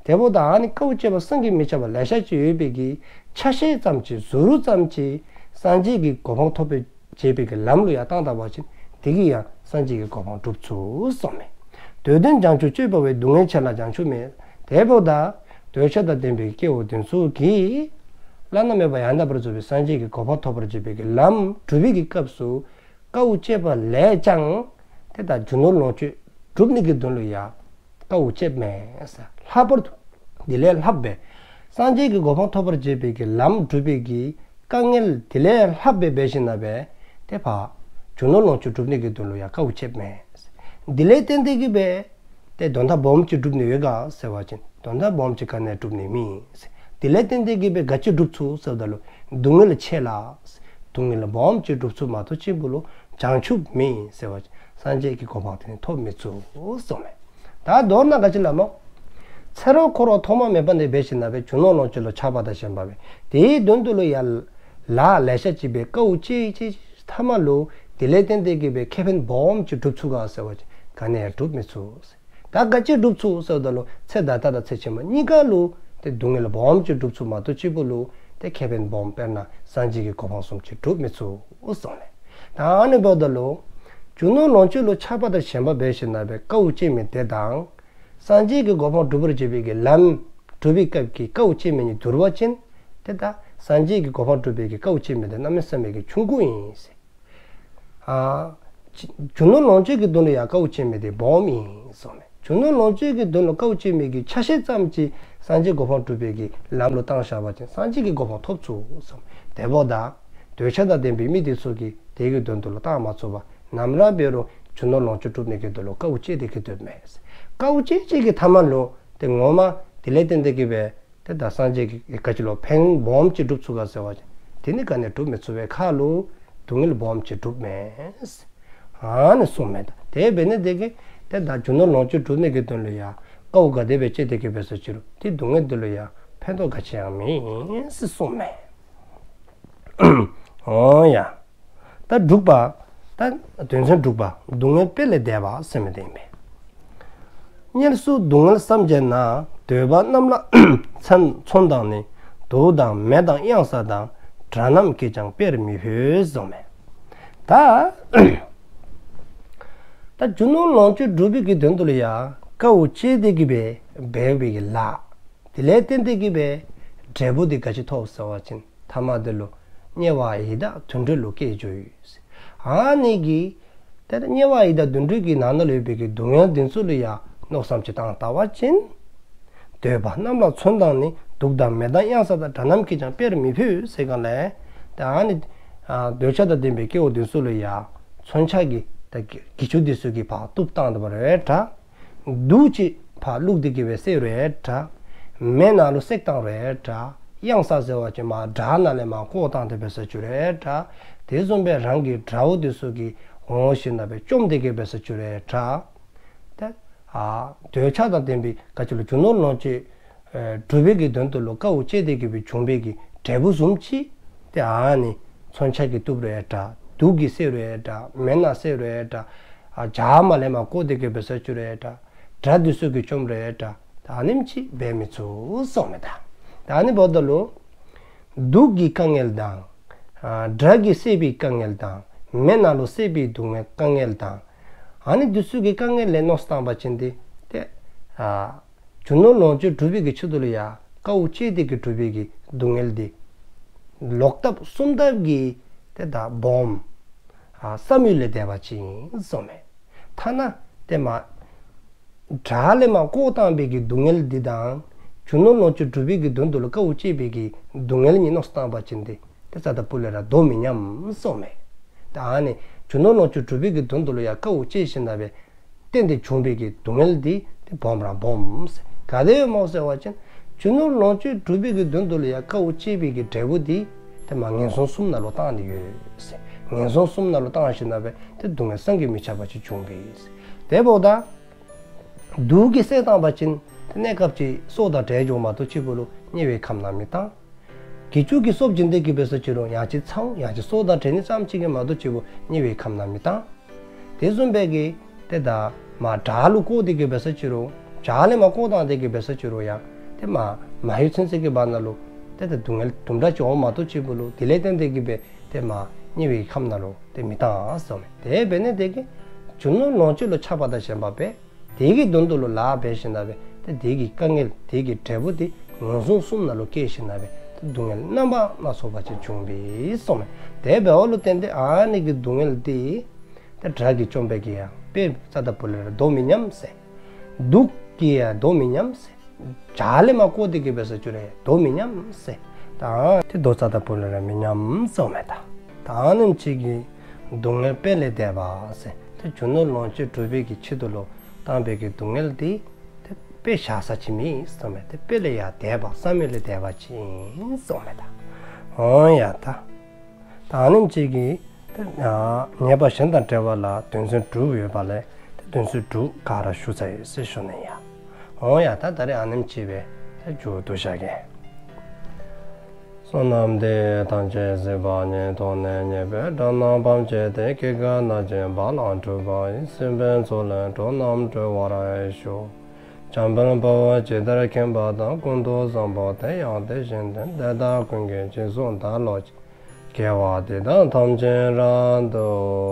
དེ་འབདཝ་ད་ཨ་ནི་དཀའཝ་སྤྱད་པ་བསམ་གྱིས་མི་ཁྱབ་པ་ལེ་ཤ་ཅིག་ཡོད་པའི་གི་ཆ་ཤས་ཙམ་ཅིག་ཟུར་ཙམ་ཅིག་སངས་རྒྱས་ཀྱི་གོ་འཕང་ཐོབ་པར་བྱེད་པའི་གི་ལམ་ལུ་ཡང་བཏང་ད་པ་ཅིན་དེ་གིས་ཡང་སངས་རྒྱས་ཀྱི་གོ་འཕང་སྒྲུབ་ཚུགས་གསུངསམ་མས། འདོད་ལྡན་བྱང་ཆུབ་སྤྱོད་པ་བས། སྡུག་བསྔལ་ཆེ་ལ་བྱང་ཆུབ་མེད། དེ་འབདཝ་ད་འདོད་ཆགས་དང་ལྡན་པའི་སྐྱེ་བོ་དེ་ཚུ་གིས་ བླ་ན་མེད་པ་ཡང་དག་པར་རྫོགས་པའི་སངས་རྒྱས་ཀྱི་གོ་འཕང་ཐོབ་པར་བྱེད་པའི་གི་ལམ་སྒྲུབ་པའི་གི་སྐབས་སུ་དཀའ་བ་སྤྱད་པ་ལས་ཀྱང་ཏེ་ད་རྒྱུ་ནོར་ལོངས་སྤྱོད་སྒྲུབ་ནི་གི་དོན་ལུ་ཡང་དཀའ་བ་སྤྱད་མས་ཟེར། ལྷག་པར་དུ་དེ་ལས་ལྷག་པའི་སངས་རྒྱས་ཀྱི་གོ་འཕང་ཐོབ་པར་བྱེད་པའི་གི་ལམ་སྒྲུབ་པའི་གི་དཀའ་ངལ་དེ་ལས་ལྷག་པའི་འབད་ཞིནམ་ལས་ཏེ་ཕར་རྒྱུ་ནོར་ལོངས་སྤྱོད་སྒྲུབ་ནི་གི་དོན་ལུ་ཡང་དཀའ་བ་སྤྱད་མས་ཟེར། དེ་ལས་བརྟེན་ཏེ་གི་སྦེ་ཏེ་དོན་དག་སྦོམ་ཅིག་སྒྲུབ་ནི་ཡོད་ག་ཟེར་བ་ཅིན་དོན་དག་སྦོམ་ཅིག་ག་ནི་ཡང་སྒྲུབ་ནི་མེད་ཟེར། དེ་ལས་བརྟེན་ཏེ་གི་སྦེ་ག་ཅི་སྒྲུབ་ཚུགས་ཟེརཝ་ད་ལུ་སྡུག་བསྔལ་ཆེ་ལ་ཟེར། སྡུག་བསྔལ་སྦོམ་ཅིག་སྒྲུབ་ཚུགས་མ་གཏོགས་ཅིག་པོ་ལུ་བྱང་ཆུབ་མེད་ཟེར་བ་ཅིན་སངས་རྒྱས་ཀྱི་གོ་འཕང་དེ་ནི་ཐོབ་མི་ཚུགས་གསུངསམ་མས། ད་མདོར་ན་ག་ཅི་སླབ་སྨོ། ཚེ་རབས་འཁོར་བ་ཐོག་མ་མེད་པ་ནས་འབད་ཞིནམ་ལས་རྒྱུ་ནོར་ལོངས་སྤྱོད་ལུ་ཆགས་པ་དང་ཞེན་པ་འབད། དེའི་དོན་དུ་ལུ་ཡང་ལཱ་ལེ་ཤ་ཅིག་འབད་དཀའ་བ་སྤྱད་སྤྱད་ཐ་མ་ལུ་དེ་ལས་བརྟེན་ཏེ་གི་སྦེ་ཁེ་ཕན་སྦོམ་ཅིག་སྒྲུབ་ཚུགས་ག་ཟེར་བ་ཅིན་ག་ནི་ཡང་སྒྲུབ་མི་ཚུགས་ཟེར། ད་ག་ཅི་སྒྲུབ་ཚུགས་ཟེརཝ་ད་ལུ་ཚེ་ད་ལྟ་དང་ཚེ་ཕྱི་མ་གཉིས་ཀ་ལུ་ཏེ་སྡུག་བསྔལ་སྦོམ་ཅིག་སྒྲུབ་ཚུགས་མ་གཏོགས་ཅིག་པོ་ལུ་ཏེ་ཁེ་ཕན་སྦོམ་དཔེར་ན་སངས་རྒྱས་ཀྱི་གོ་འཕང་གསུམ་ཅིག་སྒྲུབ་མི་ཚུགས་གསུངསམ་མས། ད་ཨ་ནི་འབདཝ་ད་ལུ་རྒྱུ་ནོར་ལོངས་སྤྱོད་ལུ་ཆགས་པ་དང་ཞེན་པ་འབད་ཞིནམ་ལས་དཀའ་བ་སྤྱད་མི་དེ་དང་སངས་རྒྱས་ཀྱི་གོ་འཕང་སྒྲུབ་པར་བྱེད་པའི་གི་ལམ་སྒྲུབ་པའི་སྐབས་ཀྱི་དཀའ་བ་སྤྱད་མི་གཉིས་བསྡུར་བ་ཅིན་ཏེ་ད་སངས་རྒྱས་ཀྱི་གོ་འཕང་སྒྲུབ་པའི་གི་དཀའ་བ་སྤྱད་མི་དེ་གནམ་མེད་ས་མེད་ཀྱི་ཆུང་ཀུ་ཨིན་ཟེར། ཨ་རྒྱུ་ནོར་ལོངས་སྤྱོད་ཀྱི་དོན་ལུ་ཡང་དཀའ་བ་སྤྱད་མི་དེ་སྦོམ་ཨིན་གསུངསམ་མས། རྒྱུ་ནོར་ལོངས་སྤྱོད་ཀྱི་དོན་ལུ་དཀའ་བ་སྤྱད་མི་གི་ཆ་ཤས་ཙམ་ཅིག་སངས་རྒྱས་གོ་འཕང་སྒྲུབ་པའི་གི་ལམ་ལུ་བཏང་བཞག་པ་ཅིན་སངས་རྒྱས་ཀྱི་གོ་འཕང་ཐོབ་ཚུགས་གསུངསམ་མས། དེ་འབདཝ་ད་འདོད་ཆགས་དང་ལྡན་པའི་མི་དེ་ཚུ་གིས་དེ་གི་དོན་དུ་ལུ་བཏང་མ་ཚུགས་པར་ནམ་ར་འབད་རུང་རྒྱུ་ནོར་ལོངས་སྤྱོད་སྒྲུབ་ནི་གི་དོན་ལུ་དཀའ་བ་སྤྱད་དེ་གི་སྡོདཔ་མས། དཀའ་བ་སྤྱད་སྤྱད་ཀྱི་ཐ་མ་ལུ་ཏེ་ངོ་མ་དེ་ལས་བརྟེན་ཏེ་གི་སྦེ་ཏེ་ད་སངས་རྒྱས་ཀྱིས་ག་ཅི་ལུ་ཕན་སྦོམ་ཅིག་སྒྲུབ་ཚུགས་ག་ཟེར་བ་ཅིན་དེ་ནི་ག་ནི་ཡང་སྒྲུབ་མི་ཚུགས་པའི་ཁར་ལུ་སྡུག་བསྔལ་སྦོམ་ཅིག་སྒྲུབ་མས། ཨ་ནི་གསུངསམ་མས། ད་དེ་འབད་ནི་དེ་གིས་ཏེ་ད་རྒྱུ་ནོར་ལོངས་སྤྱོད་སྒྲུབ་ནི་གི་དོན་ལུ་ཡང་དཀའ་བ་ག་དེ་སྦེ་སྤྱད་དེ་གི་འབད་ས་ཅི་རུང་ཏེ་སྡུག་བསྔལ་དེ་ལུ་ཡང་ཕན་ཐོགས་ག་ཅི་ཡང་མེད་ཟེར་གསུངསམ་མས། འོང་ཡ། ད་དྲུག་པ། ད་དོན་ཚན་དྲུག་པ། སྡུག་བསྔལ་དཔེ་ལས་འདས་པ་ཟེར་མི་དེ་ཨིན་པས། དམྱལ་སོགས་སྡུག་བསྔལ་བསམ་བྱས་ན། འདོད་པ་རྣམས་ལ་མཚོན་མཚོན་དང་ནི། དུག་དང་མེ་དང་གཡང་ས་དང་། དགྲ་རྣམས་ཀྱིས་ཀྱང་དཔེར་མི་ཕོད་གསུངསམ་མས། ད་ད་རྒྱུ་ནོར་ལོངས་སྤྱོད་སྒྲུབ་པའི་གི་དོན་དུ་ལུ་ཡང་དཀའ་བ་སྤྱད་དེ་གི་སྦེ་འབད་བའི་གི་ལཱ་དེ་ལས་བརྟེན་ཏེ་གི་སྦེ་འབྲས་བུ་དེ་ག་ཅི་ཐོབ་ཟེར་བ་ཅིན་ཐ་མ་དེ་ལུ་དམྱལ་བ་ཡི་དྭགས་དུད་འགྲོ་ལུ་སྐྱེ་འགྱོ་ཡི། ཨ་ནི་གི་ཏེ་ད་དམྱལ་བ་ཡི་དྭགས་དུད་འགྲོ་གི་ནང་ན་ལུ་ཡོད་པའི་གི་སྡུག་བསྔལ་དེ་ཚུ་ལུ་ཡང་མནོ་བསམ་ཅིག་བཏང་ལྟ་བ་ཅིན། འདོད་པ་རྣམས་ལ་མཚོན་དང་ནི། དུག་དང་མེ་དང་གཡང་ས་དང་། དགྲ་རྣམས་ཀྱིས་ཀྱང་དཔེར་མི་ཕོད་ཟེར་ག་ལས། ཏེ་ཨ་ནི་ཨ་འདོད་ཆགས་དང་ལྡན་པའི་སྐྱེ་བོ་དེ་ཚུ་ལུ་ཡང་མཚོན་ཆ་གིས་ད་གྱི་གྱི་ཅུ་དེ་ཚུ་གིས་ཕར་གཏུབ་བཏང་དོ་བ་རེ་འདྲ། དུག་ཅིག་ཕར་བླུགས་ཏེ་གི་སྦེ་བསད་རུང་འདྲ། མེ་ནང་ལུ་བསྲེགས་བཏང་རུང་འདྲ། གཡང་ས་ཟེར་བ་ཅིན་མར་བྲག་ནང་ལས་མར་བཀོ་བཏང་སྟེ་འབད་ས་ཅི་རུང་འདྲ། དེ་བཟུམ་སྦེ་རང་གི་དགྲ་བོ་དེ་ཚུ་གིས་འོང་ཞིནམ་ལས་སྦེ་བཅོམ་སྟེ་གི་འབད་ས་ཅི་རུང་འདྲ། ཏེ་ཨ་འདོད་ཆགས་དང་ལྡན་པའི་ག་ཅི་ལུ་རྒྱུ་ནོར་ལོངས་སྤྱོད་ཨེ་སྒྲུབ་པའི་གི་དོན་དུ་ལུ་དཀའ་བ་སྤྱད་དེ་གི་སྦེ་བྱུང་བའི་གི་འབྲས་བུ་བཟུམ་ཅིག་ཏེ་ཨ་ནི་མཚོན་ཆ་གིས་གཏུབ་རུང་འདྲ། དུག་གིས་བསད་རུང་འདྲ། མེ་ནང་བསྲེགས་རུང་འདྲ། ཨ་བྱག་མ་ལས་མར་བཀོ་སྟེ་གི་འབད་ས་ཅི་རུང་འདྲ། དགྲ་དེ་ཚུ་གིས་བཅོམ་རུང་འདྲ། ད་ཨ་ནེམ་ཅིག་འབད་མི་ཚུགས་གསུངསམ་མས། ད་ད་ཨ་ནི་འབདཝ་ད་ལུ་དུག་གི་དཀའ་ངལ་དང་། ཨ་དགྲ་གིས་བསད་པའི་དཀའ་ངལ་དང་། མེ་ནང་ལུ་བསྲེགས་པའི་སྡུག་བསྔལ་དཀའ་ངལ་དང་། ཨ་ནི་དེ་ཚུ་གི་དཀའ་ངལ་ལས་མནོ་བསམ་བཏང་བ་ཅིན་ཏེ་ཏེ་ཨ་རྒྱུ་ནོར་ལོངས་སྤྱོད་སྒྲུབ་པའི་གི་ཆེད་དུ་ལུ་ཡང་དཀའ་བ་སྤྱད་དེ་གི་སྒྲུབ་པའི་གི་སྡུག་བསྔལ་དེ་ལོག་ལྟབ་གསུམ་ལྟབ་ཀྱིས་ཏེ་ད་སྦོམ་ཨ་བསམ་ཡུལ་ལས་འདས་པ་ཅིག་ཨིན་གསུངསམ་མས། ཐ་ན་ཏེ་མར་བྲག་ལས་མར་བཀོ་བཏང་བའི་གི་སྡུག་བསྔལ་འདི་དང་རྒྱུ་ནོར་ལོངས་སྤྱོད་སྒྲུབ་པའི་གི་དོན་དུ་ལུ་དཀའ་བ་སྤྱད་པའི་གི་སྡུག་བསྔལ་གཉིས་མནོ་བསམ་བཏང་བ་ཅིན་ཏེ་ཏེ་རྩ་དང་སྤུ་ལས་ར་དོ་མི་མཉམ་གསུངསམ་མས། ད་ཨ་ནི་རྒྱུ་ནོར་ལོངས་སྤྱོད་སྒྲུབ་པའི་གི་དོན་དུ་ལུ་ཡང་དཀའ་བ་སྤྱད་ཞིནམ་ལས་སྦེ་བརྟེན་ཏེ་བྱུང་བའི་གི་སྡུག་བསྔལ་འདི་ཏེ་སྦོམ་ར་སྦོམ་ཟེར། ག་དེ་སྦེ་སྨོ་ཟེར་བ་ཅིན་རྒྱུ་ནོར་ལོངས་སྤྱོད་སྒྲུབ་པའི་གི་དོན་དུ་ལུ་ཡང་དཀའ་བ་སྤྱད་པའི་གི་འབྲས་བུ་འདི་ཏེ་མར་ངན་སོང་གསུམ་ནང་ལུ་བཏང་སྟེ་ཡོད་ཟེར། ངན་སོང་གསུམ་ནང་ལུ་བཏང་ཞིནམ་ལས་སྦེ་ཏེ་སྡུག་བསྔལ་བསམ་གྱིས་མི་ཁྱབ་པ་ཅིག་བྱུང་བས་ཟེར། དེ་འབདཝ་ད་དུག་གིས་བསད་བཏང་བ་ཅིན་ཏེ་གནས་སྐབས་ཅིག་སྲོག་དང་བྲལ་འགྱོཝ་མ་གཏོགས་ཅིག་པོ་ལུ་དམྱལ་བའི་ཁམས་ནང་མི་བཏང་། གྱི་ཅུ་གིས་གསོབ་བྱིན་ཏེ་གི་འབད་ས་ཅི་རུང་ཡང་ཅིན་ཚ་འོང་། ཡང་ཅིན་སྲོག་དང་བྲལ་ནི་ཙམ་ཅིག་གིས་མ་གཏོགས་ཅིག་པོ་དམྱལ་བའི་ཁམས་ནང་མི་བཏང་། དེ་བཟུམ་སྦེ་གི་ཏེ་ད་མར་བྲག་ལུ་བཀོ་སྟེ་གི་འབད་ས་ཅི་རུང་བྲག་ལས་མར་བཀོ་བཏང་སྟེ་གི་འབད་ས་ཅི་རུང་ཡང་ཏེ་མར་མ་ལྷོད་ཚུན་ཚོད་ཀྱི་བར་ན་ལུ་ཏེ་ད་སྡུག་བསྔལ་དུམ་གྲ་ཅིག་འོངམ་མ་གཏོགས་ཅིག་པོ་ལུ་དེ་ལས་བརྟེན་ཏེ་གི་སྦེ་ཏེ་མར་དམྱལ་བའི་ཁམས་ནང་ལུ་ཏེ་མི་བཏང་གསུངསམ་མས། དེ་འབད་ནི་དེ་གིས་རྒྱུ་ནོར་ལོངས་སྤྱོད་ལུ་ཆགས་པ་དང་ཞེན་པ་འབད། དེ་གི་དོན་དུ་ལུ་ལཱ་འབད་ཞིནམ་ལས་སྦེ་ཏེ་དེ་གི་དཀའ་ངལ་དེ་གི་འབྲས་བུ་དེ་ངན་སོང་གསུམ་ནང་ལུ་སྐྱེས་ཞིནམ་ལས་སྦེ་ སྡུག་བསྔལ་རྣམ་པ་སྣ་ཚོགས་པ་ཅིག་བྱུང་བས་གསུངས་མས། དེ་འབདཝ་ལུ་བརྟེན་ཏེ་ཨ་ནི་གི་སྡུག་བསྔལ་འདི་ཏེ་དགྲ་གིས་བཅོམ་པའི་གི་ཡང་དཔེ་རྩ་བ་ལས་ར་དོ་མི་མཉམ་ཟེར། སྡུག་གིས་ཡང་དོ་མི་མཉམ་ཟེར། བྱག་ལས་མར་བཀོ་སྟེ་གི་འབད་ས་ཅིག་རུང་དོ་མི་མཉམ་ཟེར། ད་ཏེ་དོ་རྩ་བ་ལས་ར་མི་མཉམ་གསུངས་མས་ད། ད་ཨ་ནེམ་ཅིག་གི་སྡུག་བསྔལ་དཔེ་ལས་འདས་པ་ཟེར། ཏེ་རྒྱུ་ནོར་ལོངས་སྤྱོད་སྒྲུབ་པའི་གི་ཆེད་དུ་ལུ་བཏང་བའི་གི་སྡུག་བསྔལ་འདི་ཏེ་དཔེ་བཞག་ས་ཅིག་མེད་གསུངས་མས། ཏེ་དཔེ་ལས་ཡང་འདས་པ་བསམ་ཡུལ་ལས་འདས་པ་ཅིག་ཨིན་གསུངས་མས་ད། འོང་ཡ་ད། ད་ཨ་ནེམ་ཅིག་གིས་ཏེ་ཨ་ཉེས་པ་གཞན་དང་བྲལ་བ་ལ་དོན་ཚན་དྲུག་ཡོད་པ་ལས་ཏེ་དོན་ཚན་དྲུག་ག་ར་ཞུ་ཚར་ཡི་ཟེར་ཞུ་ནི་ཡ། འོང་ཡ་ད། ད་རེས་ཨ་ནེམ་ཅིག་སྦེ་ཏེ་མཇུག་བསྡུ་བཞག་གེ། བསོད་ནམས་འདི་ཡིས་ཐམས་ཅད་གཟིགས་པ་ཉིད། ཐོབ་ནས་ཉེས་པའི་དགྲ་རྣམས་ཕམ་བྱས་ཏེ། སྐྱེ་རྒ་ན་འཆིའི་རྦ་རླབས་འཁྲུགས་པ་ཡི། སྲིད་པའི་མཚོ་ལས་འགྲོ་རྣམས་སྒྲོལ་བར་ཤོག། འཇམ་དཔལ་དཔའ་བོས་ཇི་ལྟར་མཁྱེན་པ་དང་། ཀུན་ཏུ་བཟང་པོ་དེ་ཡང་དེ་བཞིན་ཏེ། དེ་དག་ཀུན་གྱི་རྗེས་སུ་བདག་སློབ་ཅིང་། དགེ་བ་འདི་དག་ཐམས་ཅད་རབ་ཏུ་